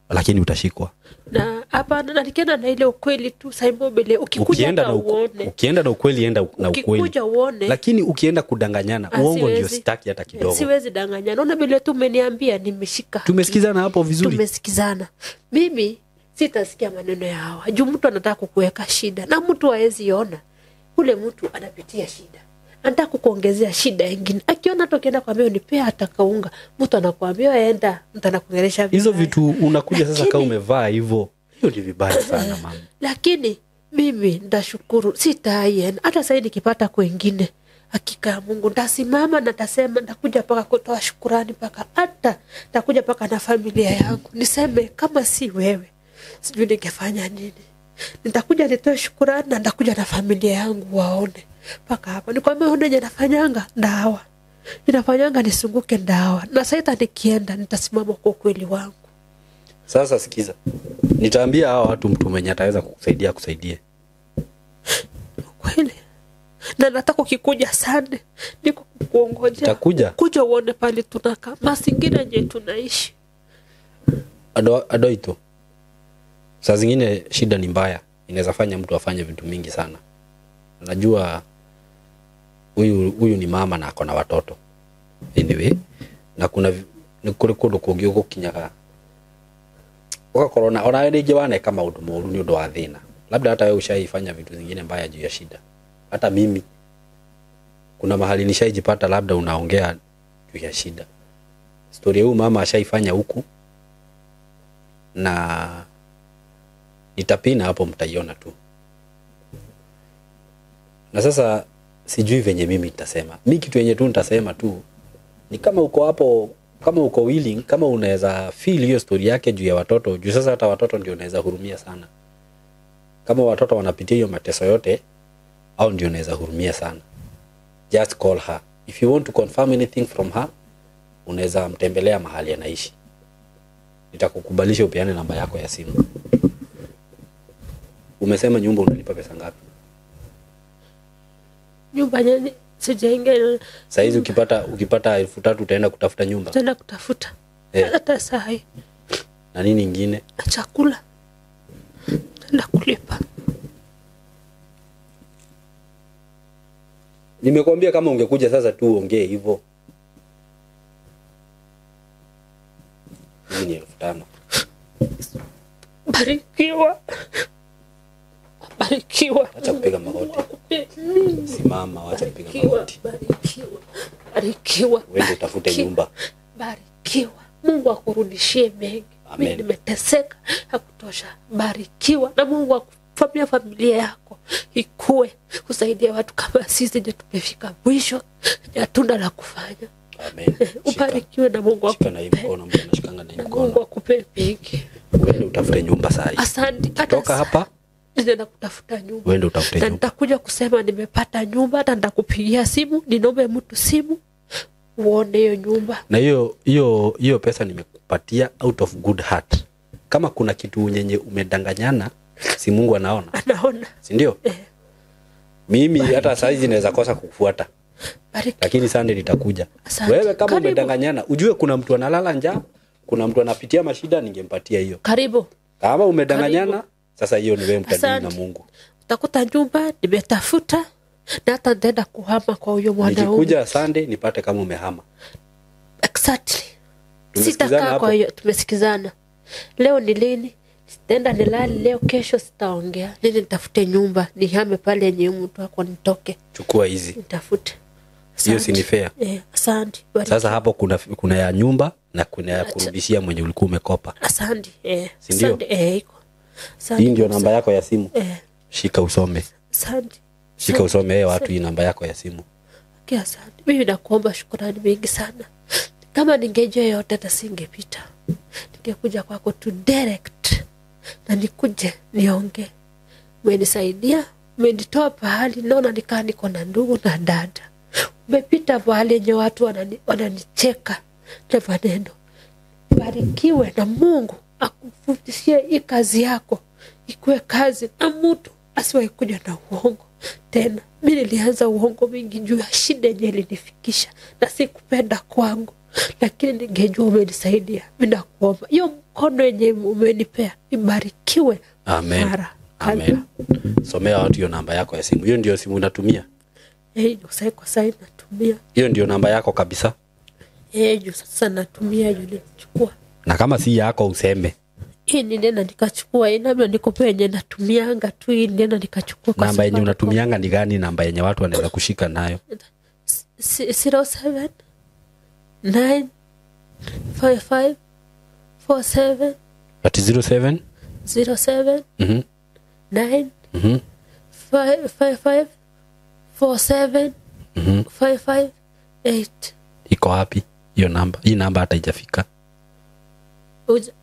lakini utashikwa. Na hapa na nikienda na ile ukweli tu Saimo Bele, ukikuja na uone. Ukienda na ukweli enda na ukweli. Ukikuja uone. Lakini ukienda kudanganyana, uongo ndio sitaki hata kidogo. Siwezi danganyana. Naona vile tu umeniambia nimeshika. Tumesikizana hapo vizuri. Tumesikizana. Mimi sitasikia maneno ya hawa. Juu mtu anataka kukuweka shida na mtu haezi ona. Ule mtu anapitia shida. Anataka kukuongezea shida nyingine. Akiona hata ukienda kwambia unipea hata kaunga, mtu anakuambia enda, mtu anakuongelesha vibaya. Hizo vitu unakuja sasa kama umevaa hivyo, hiyo ni vibaya sana mama. Lakini mimi ndashukuru, sitaienda. Hata sasa nikipata kwingine, hakika Mungu nitasimama na nitasema nitakuja paka kutoa shukrani, paka hata nitakuja paka na familia yangu. Niseme kama si wewe, sijui ningefanya nini. Nitakuja nitoe shukrani na nitakuja na familia yangu waone. Paka hapa nikwambia huyo nafanyanga ndawa. Ninafanyanga nisunguke ndawa. Na sasa nikienda nitasimama kwa ukweli wangu. Sasa sikiza. Nitaambia hawa watu mtu mwenye ataweza kukusaidia akusaidie. Kweli. Na nataka ukikuja sana niko kukuongoja. Nitakuja. Kuja uone pale tunakaa, mazingira yenye tunaishi. Adoito. Saa zingine shida ni mbaya, inaweza fanya mtu afanye vitu mingi sana. Najua huyu ni mama na ako na watoto. Anyway, na kuna ni kuri kundu kungi ugukinyaga ugakorwo na ona ringi waneka maundu moru ni undu wa thina. Labda hata wewe ushaifanya vitu zingine mbaya juu ya shida. Hata mimi kuna mahali nishaijipata labda unaongea juu ya shida. Story ya huyu mama ashaifanya huku na nitapina hapo, mtaiona tu. Na sasa sijui venye mimi nitasema. Mimi kitu yenye tu nitasema tu ni kama uko hapo, kama uko willing, kama unaweza feel hiyo story yake juu ya watoto. Juu sasa hata watoto ndio unaweza hurumia sana. Kama watoto wanapitia hiyo mateso yote, au ndio unaweza hurumia sana. Just call her. If you want to confirm anything from her, unaweza mtembelea mahali anaishi. Nitakukubalisha upeane namba yako ya simu. Umesema nyumba unalipa pesa ngapi? Nyumba nyenye sijaingia. Sasa hizi ukipata 3,000 utaenda kutafuta nyumba. Utaenda kutafuta. Hata saa hii. Na nini nyingine? Chakula. Utaenda kulipa. Nimekwambia kama ungekuja sasa tu uongee hivyo. Mimi ni 5,000. Barikiwa. Barikiwa. Acha kupiga magoti. Simama, acha kupiga magoti. Barikiwa. Barikiwa. Wewe utafute nyumba. Barikiwa. Mungu akurudishie mengi. Mimi nimeteseka hakutosha. Barikiwa na Mungu akufanyie familia yako ikue, kusaidia watu kama sisi ndio tumefika mwisho ya tunda la kufanya. Amen. Ubarikiwe na Mungu akupe. Na hii mkono, mtu anashikanga na hii mkono. Mungu akupe mengi. Wewe utafute nyumba saa hii. Asante. Toka hapa Nitaenda kutafuta nyumba. Wewe ndio utafute Na nyumba. nitakuja kusema nimepata nyumba, hata nitakupigia simu, ninombe mtu simu uone hiyo nyumba. Na hiyo hiyo hiyo pesa nimekupatia out of good heart. Kama kuna kitu nyenye umedanganyana, si Mungu anaona, Anaona. si ndio? Eh. Mimi hata saizi naweza kosa kukufuata, Bariki. lakini Sunday nitakuja. Asante. Wewe kama Karibu. umedanganyana, ujue kuna mtu analala njaa, kuna mtu anapitia mashida, ningempatia hiyo. Karibu. Kama umedanganyana, Karibu. sasa hiyo ni wewe mtadili na Asante. Mungu. Utakuta nyumba nimetafuta na hata nitaenda kuhama kwa huyo mwanaume. Nikikuja Sunday nipate kama umehama. Exactly. Tumesikizana Sitakaa hapo? kwa hiyo, tumesikizana. Leo ni lini? Sitaenda nilale leo, kesho sitaongea. Nini nitafute nyumba, nihame pale yenye huyu mtu wako nitoke, Chukua hizi. nitafute. Hiyo si ni fair. Eh, asante. Bariki. Sasa hapo kuna ya nyumba na kuna ya kurudishia mwenye ulikuwa umekopa. Asante. Eh, Si ndio? asante. Eh, iko. Asante. Hii ndio namba yako ya simu. Eh, Shika usome. asante. Shika usome watu hii namba yako ya simu. Okay, asante. Mimi nakuomba shukurani mingi sana. Kama ningejua yote hata singepita. Ningekuja kwako tu direct na nikuje niongee. Umenisaidia, umenitoa pahali naona nikaa niko na ndugu na dada. Umepita pahali yenye watu wananicheka na maneno. Barikiwe na Mungu akufundishie hii kazi yako ikuwe kazi na mtu asiwahi kuja na uongo tena. Mi nilianza uongo mingi juu ya shida yenye ilinifikisha na sikupenda kwangu, lakini ningejua umenisaidia. Mi nakuomba hiyo mkono yenye umenipea ibarikiwe. Amen. Mara Amen. Somea watu hiyo namba yako ya simu. Hiyo ndio simu unatumia. Eh, ndio kwa sasa natumia. Hiyo ndio namba yako kabisa. Eh, juu sasa natumia yule nilichukua. Na kama si yako useme. Hii nilienda nikachukua, hii labda nikupe yenye natumianga tu, hii nilienda nikachukua kwa Namba yenye sababu- unatumianga ni gani? Namba yenye watu wanaweza kushika nayo. 07 9 5 5 4 7 Ati 07 07 9 5 5 5 4 7 5 5 8. Iko wapi hiyo namba? Hii namba hata haijafika.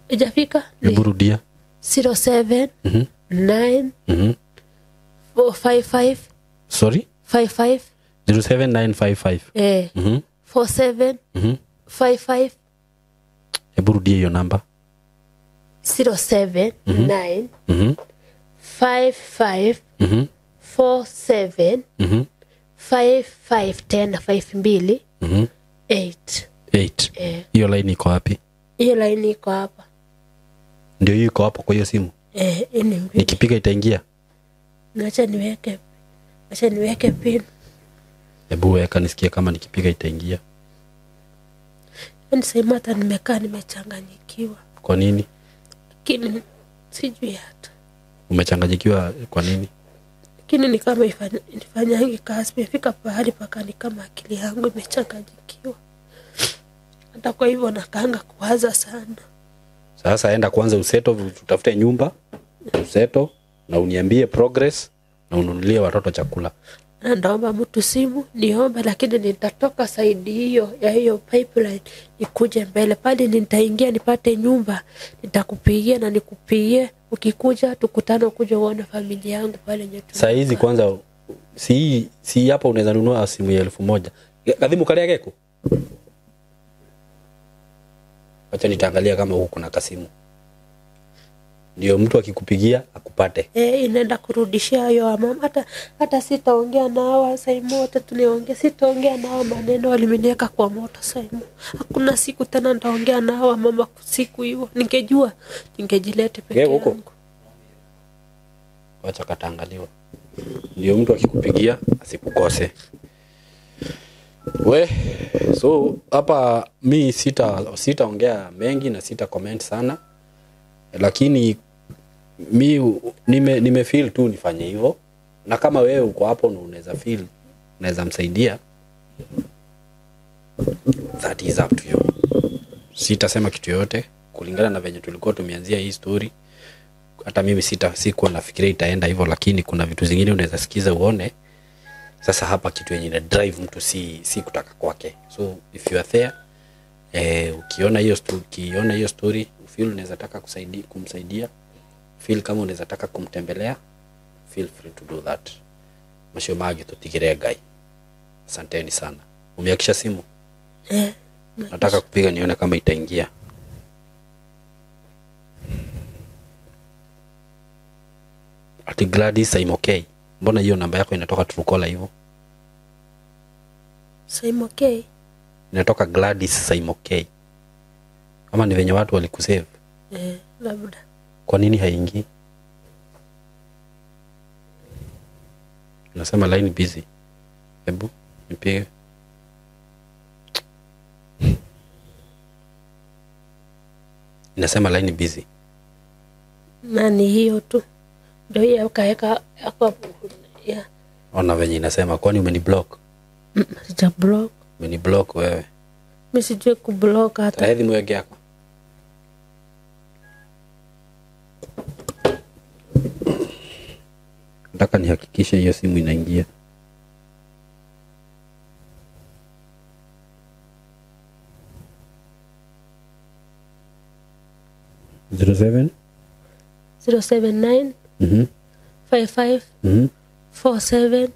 Ijafika ni Hebu rudia. 07 9 4 5 5 Sorry? 5 5 07955. 4 7 5 5 Hebu rudia hiyo namba. 07 9 5 5 4 7 5 5 tena 5 2 8. 8. Eh. Hiyo line iko wapi? Hiyo line iko hapa. Ndio hiyo iko hapo kwa hiyo simu. Eh, hii ni mbili. Nikipiga itaingia. Acha niweke pin. Hebu weka nisikie kama nikipiga itaingia. Yaani sasa hata nimekaa nimechanganyikiwa. Kwa nini? Lakini sijui hata. Umechanganyikiwa kwa nini? Lakini ni kama ifanyangi kazi, imefika pahali paka ni kama akili yangu imechanganyikiwa. Hata kwa hivyo nakaanga kuwaza sana. Sasa enda kwanza useto, utafute nyumba, useto na uniambie progress na ununulie watoto chakula. Na ndaomba mtu simu niombe, lakini nitatoka saidi hiyo ya hiyo pipeline nikuje mbele pale, nitaingia nipate nyumba, nitakupigia na nikupigie, ukikuja tukutane, ukuje uone familia yangu pale yenye Saa hizi kwanza si hapa unaweza nunua simu ya 1000. Kadhimu kalia geko. Acha nitaangalia kama huku kuna kasimu. Ndio mtu akikupigia akupate. Inaenda kurudishia hayo mama. Hata sitaongea na hawa Saimo, hata tuniongea, sitaongea na hawa maneno walimeniweka kwa moto Saimo. Hakuna siku tena nitaongea na hawa mama siku hiyo. Ningejua ningejilete peke huko. yangu. Wacha kataangaliwa. Ndio mtu akikupigia asikukose. We, so hapa mi sitaongea mengi na sita comment sana. Lakini mi nime feel tu nifanye hivyo. Na kama wewe uko hapo na unaweza feel unaweza msaidia, that is up to you. Sitasema kitu yote kulingana na venye tulikuwa tumeanzia hii story. Hata mimi sikuwa nafikiria itaenda hivyo, lakini kuna vitu zingine unaweza sikiza uone. Sasa hapa kitu yenye ina drive mtu si kutaka kwake. So if you are there, ukiona hiyo story, feel unaweza taka kumsaidia, feel kama unaweza taka kumtembelea, Feel free to do that. Macio mangĩ tũtigĩre Ngai. Asanteni sana. Umeakisha simu? Eh. Nataka kupiga nione kama itaingia. Ati Gladys I'm okay. Mbona hiyo namba yako inatoka Truecaller hivyo? I'm okay. Inatoka Gladys I'm okay. Ama ni venye watu walikusave? Labda. Kwa nini haingii? Nasema line busy. Hebu nipige. Inasema line busy. Na ni hiyo tu. Ndio hiyo akaweka hapo ya. Ona venye inasema, kwani umeniblock? Sija block. Umeniblock wewe. Mimi sijui kublock hata. Taedhi mwege yako. Nataka nihakikishe hiyo simu inaingia. 07 079 55 47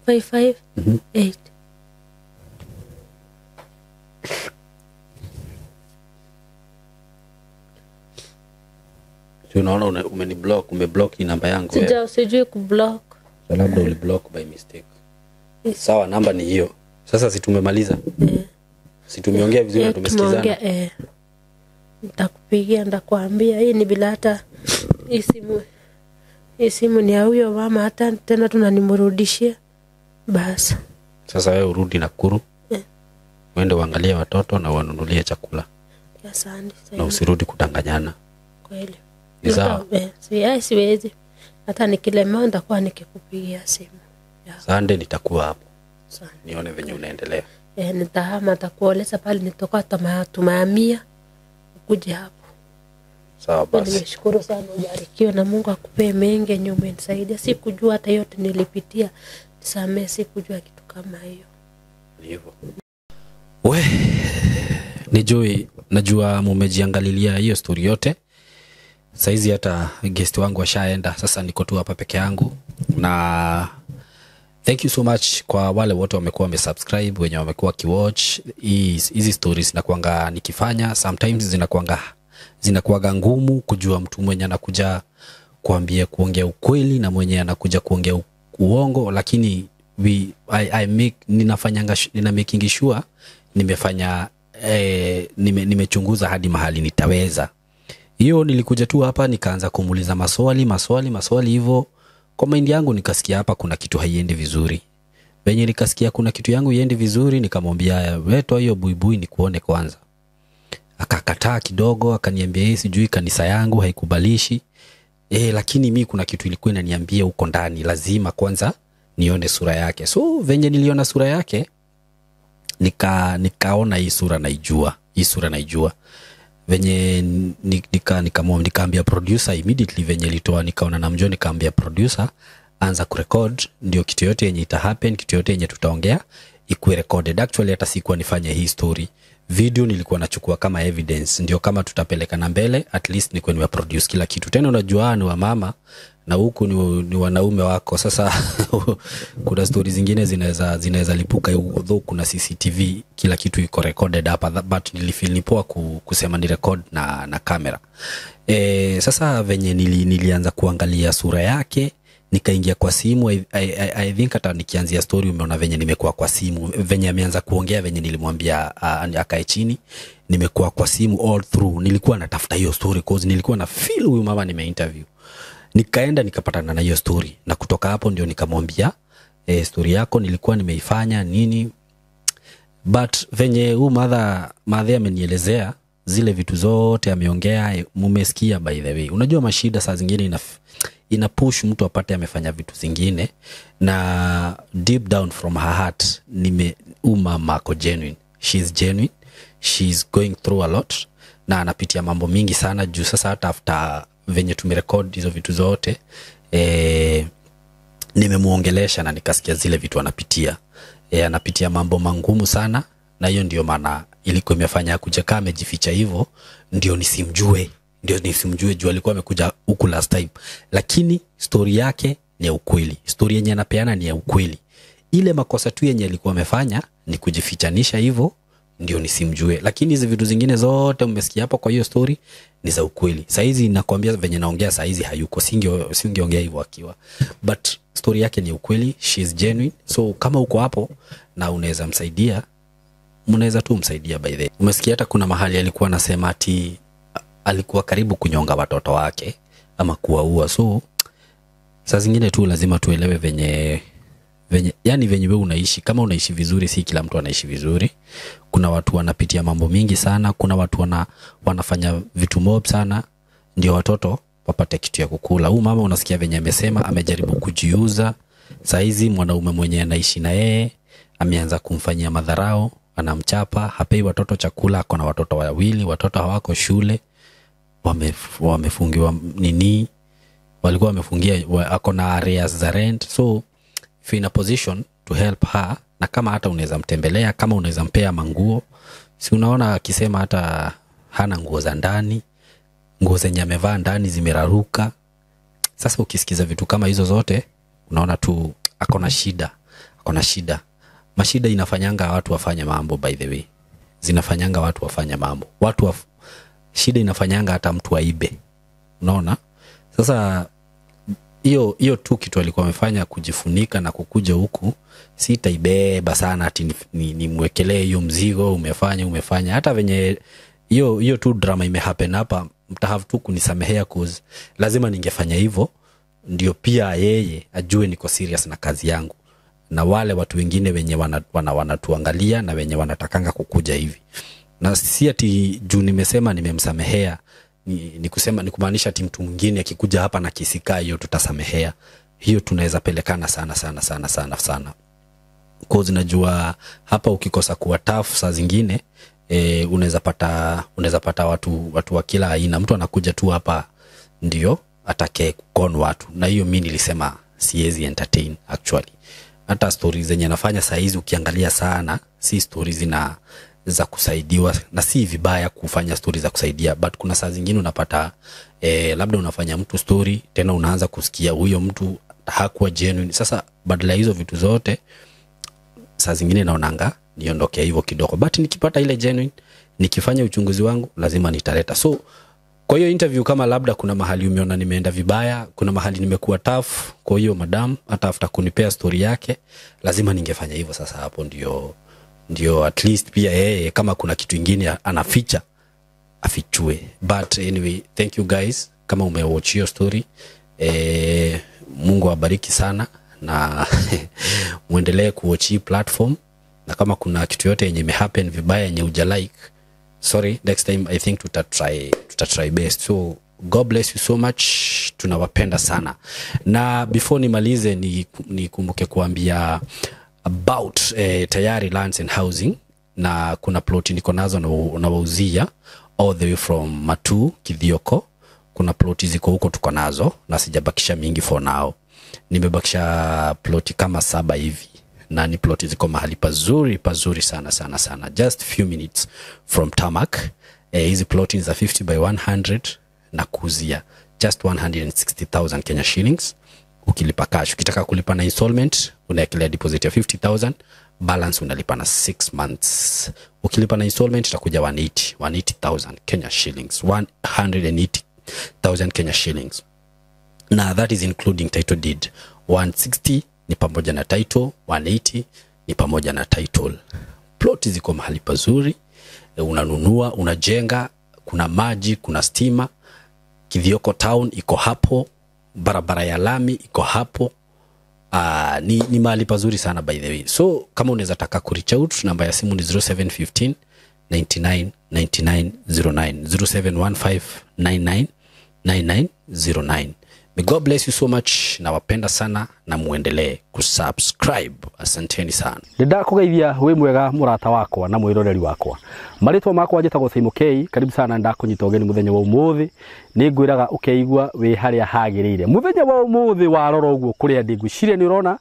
55 8. Si unaona umeniblock, umeblock namba yangu wewe. Sijui kublock. So labda uliblock by mistake. Sawa, namba ni hiyo. Sasa si tumemaliza? Si tumeongea vizuri na tumesikizana? Nitakupigia, nitakwambia hii ni bila hata hii simu. Hii simu ni ya huyo mama, hata tena tunanimrudishia. Basi. Sasa wewe urudi Nakuru. Uende uangalie watoto na wanunulie chakula. Asante. Na usirudi kudanganyana. Kweli. Ni sawa? Siwezi. Hata nikilemewa nitakuwa nikikupigia simu. Sunday nitakuwa hapo. Nione venye unaendelea. Nitahama, nitakuoleza pale nitoka tumahamia ukuje hapo. Sawa basi. Nimeshukuru sana, ubarikiwe na Mungu akupee mengi yenye umenisaidia. Sikujua hata yote nilipitia. Nisamee, sikujua kitu kama hiyo. Ni hivyo. We, nijui, najua mumejiangalilia hiyo story yote. Saizi hata guest wangu washaenda. Sasa niko tu hapa peke yangu. Na thank you so much kwa wale wote wamekuwa wamesubscribe, wenye wamekuwa kiwatch hizi stories nakuanga nikifanya. Sometimes zinakuanga ngumu kujua mtu mwenye anakuja kuambia kuongea ukweli na mwenye anakuja kuongea uongo, lakini nina making sure nimefanya nimechunguza hadi mahali nitaweza. Hiyo nilikuja tu hapa nikaanza kumuuliza maswali hivyo. Kwa mind yangu nikasikia hapa kuna kitu haiendi vizuri. Venye nikasikia kuna kitu yangu haiendi vizuri, nikamwambia wewe toa hiyo buibui nikuone kwanza. Akakataa kidogo, akaniambia yeye sijui kanisa yangu haikubalishi. Lakini mi kuna kitu ilikuwa inaniambia huko ndani lazima kwanza nione sura yake. So venye niliona sura yake nikaona hii sura naijua. Hii sura naijua. Venye nikaambia producer immediately venye ilitoa nikaona namjua, nikaambia producer anza kurecord ndio kitu yote yenye ita happen, kitu yote yenye tutaongea ikuwe recorded. Actually hata sikuwa nifanye hii story. Video nilikuwa nachukua kama evidence, ndio kama tutapeleka na mbele at least nikuwe nimeproduce kila kitu. Tena unajua ni wa mama na huku ni wanaume wako. Sasa kuna stories zingine zinaweza lipuka, although kuna CCTV kila kitu iko recorded hapa, but nilifeel ni poa kusema ni record na kamera. Sasa venye nilianza kuangalia sura yake, nikaingia kwa simu. I think hata nikianzia story umeona venye nimekuwa kwa simu, venye ameanza kuongea, venye nilimwambia akae chini, nimekuwa kwa simu all through. Nilikuwa natafuta hiyo story cause nilikuwa na feel huyu mama nimeinterview. Nikaenda nikapatana na hiyo story, na kutoka hapo ndio nikamwambia story yako nilikuwa nimeifanya nini. But venye huyu mother amenielezea zile vitu zote ameongea, mumesikia by the way. Unajua mashida saa zingine ina push mtu apate amefanya vitu zingine, na deep down from her heart mama ako genuine. She's genuine. She's going through a lot na anapitia mambo mingi sana juu sasa hata after venye tumerecord hizo vitu zote nimemuongelesha na nikasikia zile vitu anapitia. Anapitia mambo mangumu sana, na hiyo ndio maana ilikuwa imefanya kuja kama amejificha hivyo ndio nisimjue. Ndio nisimjue juu alikuwa amekuja huku last time. Lakini story yake ni ya ukweli. Story yenye anapeana ni ya ukweli. Ile makosa tu yenye alikuwa amefanya ni kujifichanisha hivyo ndio nisimjue, lakini hizi vitu zingine zote mmesikia hapo kwa hiyo story ni za ukweli. Saizi nakwambia venye naongea saizi hayuko, singeongea hivyo akiwa, but story yake ni ukweli, she is genuine. So kama uko hapo na unaweza msaidia, mnaweza tu msaidia. By the way, umesikia hata kuna mahali alikuwa anasema ati alikuwa karibu kunyonga watoto wake ama kuwaua. So saa zingine tu lazima tuelewe venye yani venye wewe unaishi. Kama unaishi vizuri, si kila mtu anaishi vizuri. Kuna watu wanapitia mambo mingi sana, kuna watu wanafanya vitu mob sana ndio watoto wapate kitu ya kukula. Huyu mama unasikia venye amesema amejaribu kujiuza. Saizi mwanaume mwenye anaishi na yeye ameanza kumfanyia madharau, anamchapa, hapei watoto chakula, ako na watoto wawili, watoto hawako shule, wamefungiwa nini, walikuwa wamefungia, ako na areas za rent. So if you're in a position to help her, na kama hata unaweza mtembelea, kama unaweza mpea manguo, si unaona akisema hata hana nguo za ndani, nguo zenye amevaa ndani zimeraruka. Sasa ukisikiza vitu kama hizo zote, unaona tu ako na shida, ako na shida. Mashida inafanyanga watu wafanye mambo, by the way. Zinafanyanga watu wafanye mambo. Shida inafanyanga hata mtu aibe. Unaona? Sasa hiyo tu kitu alikuwa amefanya kujifunika na kukuja huku, sitaibeba sana ati nimwekelee hiyo mzigo umefanya. Hata venye hiyo tu drama imehappen hapa, mtahave tu kunisamehea cause lazima ningefanya hivyo ndio pia yeye ajue niko serious na kazi yangu, na wale watu wengine wenye wanatuangalia na wenye wanatakanga kukuja hivi. Na si ati juu nimesema nimemsamehea ni kusema ni kumaanisha ati mtu mwingine akikuja hapa na kisikaa hiyo tutasamehea. Hiyo tunaweza pelekana sana sana sana sana sana. Cause najua hapa ukikosa kuwa tough saa zingine unaweza pata watu wa kila aina. Mtu anakuja tu hapa ndio atake kukon watu, na hiyo mimi nilisema siwezi entertain actually. Hata stories zenye nafanya saa hizi ukiangalia sana si stories zina za kusaidiwa, na si vibaya kufanya stories za kusaidia, but kuna saa zingine unapata labda unafanya mtu story tena unaanza kusikia huyo mtu hakuwa genuine. Sasa badala hizo vitu zote saa zingine naonanga niondoke hivyo kidogo, but nikipata ile genuine, nikifanya uchunguzi wangu lazima nitaleta. So kwa hiyo interview, kama labda kuna mahali umeona nimeenda vibaya, kuna mahali nimekuwa tough, kwa hiyo madam hata after kunipea story yake lazima ningefanya hivyo. Sasa hapo ndio at least pia yeye kama kuna kitu kingine anaficha afichue. But anyway, thank you guys kama umewatch hiyo story. Mungu awabariki sana na muendelee kuwatch hii platform, na kama kuna kitu yote yenye imehappen vibaya yenye huja like, sorry, next time I think tutatry best. So God bless you so much, tunawapenda sana. Na before nimalize nikumbuke kuambia about Tayari Lands and Housing, na kuna ploti niko nazo na wauzia all the way from Matu Kithioko. Kuna ploti ziko huko tuko nazo na sijabakisha mingi for now. Nimebakisha ploti kama 7 hivi, na ni ploti ziko mahali pazuri pazuri sana sana sana, just few minutes from tarmac. Hizi ploti za 50 by 100 na kuuzia just 160,000 Kenya shillings ukilipa cash. Ukitaka kulipa na installment unaekelea deposit ya 50,000, balance unalipa na 6 months. Ukilipa na installment itakuja 180,000 Kenya shillings, 180,000 Kenya shillings. Na that is including title deed. 160 ni pamoja na title, 180 ni pamoja na title. Plot ziko mahali pazuri, unanunua, unajenga, kuna maji, kuna stima. Kithioko town iko hapo, barabara ya lami iko hapo. Ni mahali pazuri sana by the way. So kama unaweza taka ku reach out, namba ya simu ni 0715 99 99 09, 0715 99 99 09. May God bless you so much, nawapenda sana na muendelee kusubscribe. Asanteni sana. Ndakũgeithia wĩ mwega mũrata wakwa na mwĩroreri wakwa. Marĩtwa makwa njĩtagwo Simon K. Karibu sana, ndakũnyita ũgeni mũthenya wa ũmũthĩ. Nĩngwĩraga ũkeigua wĩ harĩa hagĩrĩire. Mũthenya wa ũmũthĩ warora ũguo kũrĩa ndĩ, ngwĩciria nĩ ũrona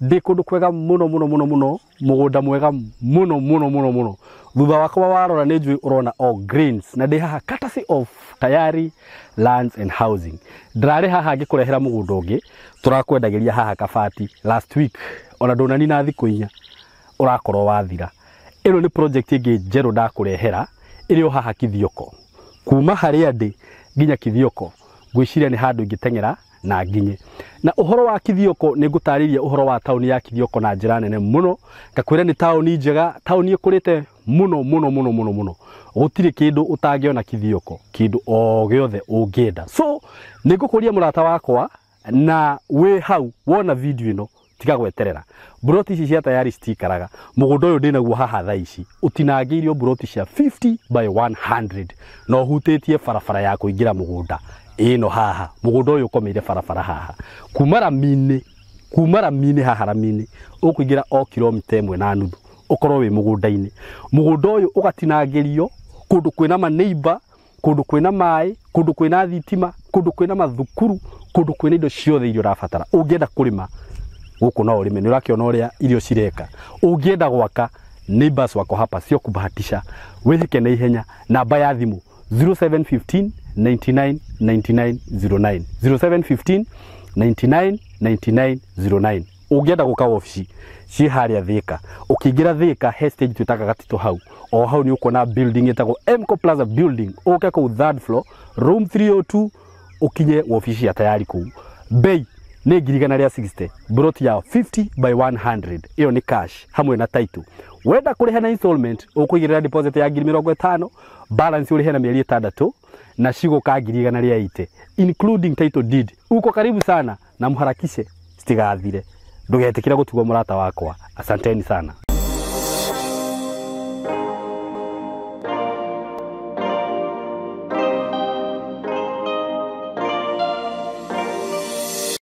ndĩ kũndũ kwega mũno mũno mũno mũno, mũgũnda mwega mũno mũno mũno mũno. Thutha wakwa warora nĩ njũĩ ũrona all greens, na ndĩ haha courtesy of Tayari Lands and Housing. Ndĩrarĩ haha ngĩkũrehera mũgũnda ũngĩ tũrakwendagĩria haha Kabati last week, ona ndũnanina thikũ 4 ũrakorwo wathira. Ĩno nĩ project ĩngĩ njerũ ndakũrehera ĩrĩ o haha Kithioko. Kuma harĩa ndĩ nginya Kithioko ngwĩciria nĩ handũ ingĩteng'era na nginye. Na ũhoro wa Kithioko nĩ ngũtarĩria ũhoro wa taũni ya Kithioko na njĩra nene mũno, ngakwĩra nĩ taũni njega, taũni ĩkũrĩte mũno mũno mũno mũno mũno. Gũtirĩ kĩndũ ũtangĩona Kithioko, kĩndũ o gĩothe ũngĩenda. So nĩ ngũkũria mũrata wakwa, na wĩ hau wona video ĩno tiga gweterera. Mburoti ici cia Tayari citikaraga. Mũgũnda ũyũ ndĩnaguo haha thaa ici ũtinangĩirio mburoti cia 50 by 100 na ũhutĩtie barabara ya kũingĩra mũgũnda ĩno haha. Mũgũnda ũyũ ũkomeire barabara haha kuma rami-inĩ haha rami-inĩ ũkũingĩra o kilomita 1.5 ũkorwo wĩ mũgũnda-inĩ. Mũgũnda ũyũ ũgatinangĩrio kũndũ kwĩna maneiba, kũndũ kwĩna maĩ, kũndũ kwĩna thitima, kũndũ kwĩna mathukuru, kũndũ kwĩna indo ciothe iria ũrabatara. Ũngĩenda kũrĩma gũkũ no ũrĩme, nĩ ũrakĩona ũrĩa irio cireka. Ũngĩenda gwaka, neighbors wako hapa, sio kubahatisha. Wĩhĩke na ihenya. Namba ya thimũ 0715 99 99 09, 0715 99 99 09. Ũngĩenda gũka wabici ciĩ harĩa Thika, ũkĩingĩra Thika he stage twĩtaga Gatito hau, o hau nĩ ũkuona building ĩtagwo Mco Plaza building. Ũke kũu third floor room 302 ũkinye wabici ya Tayari kũu. Bei nĩ 160,000, broti ya 50 by 100, ĩyo nĩ cash hamwe na title. Wenda kũrĩha na installment ũkũigĩrĩra deposit ya 50,000, balance ũrĩhe na mĩeri 6 na cigũka 180,000 including title deed. Uko karibu sana na mharakishe citigathire. Ndũgetĩkĩre gũtigwo mũrata wakwa. Asanteni sana.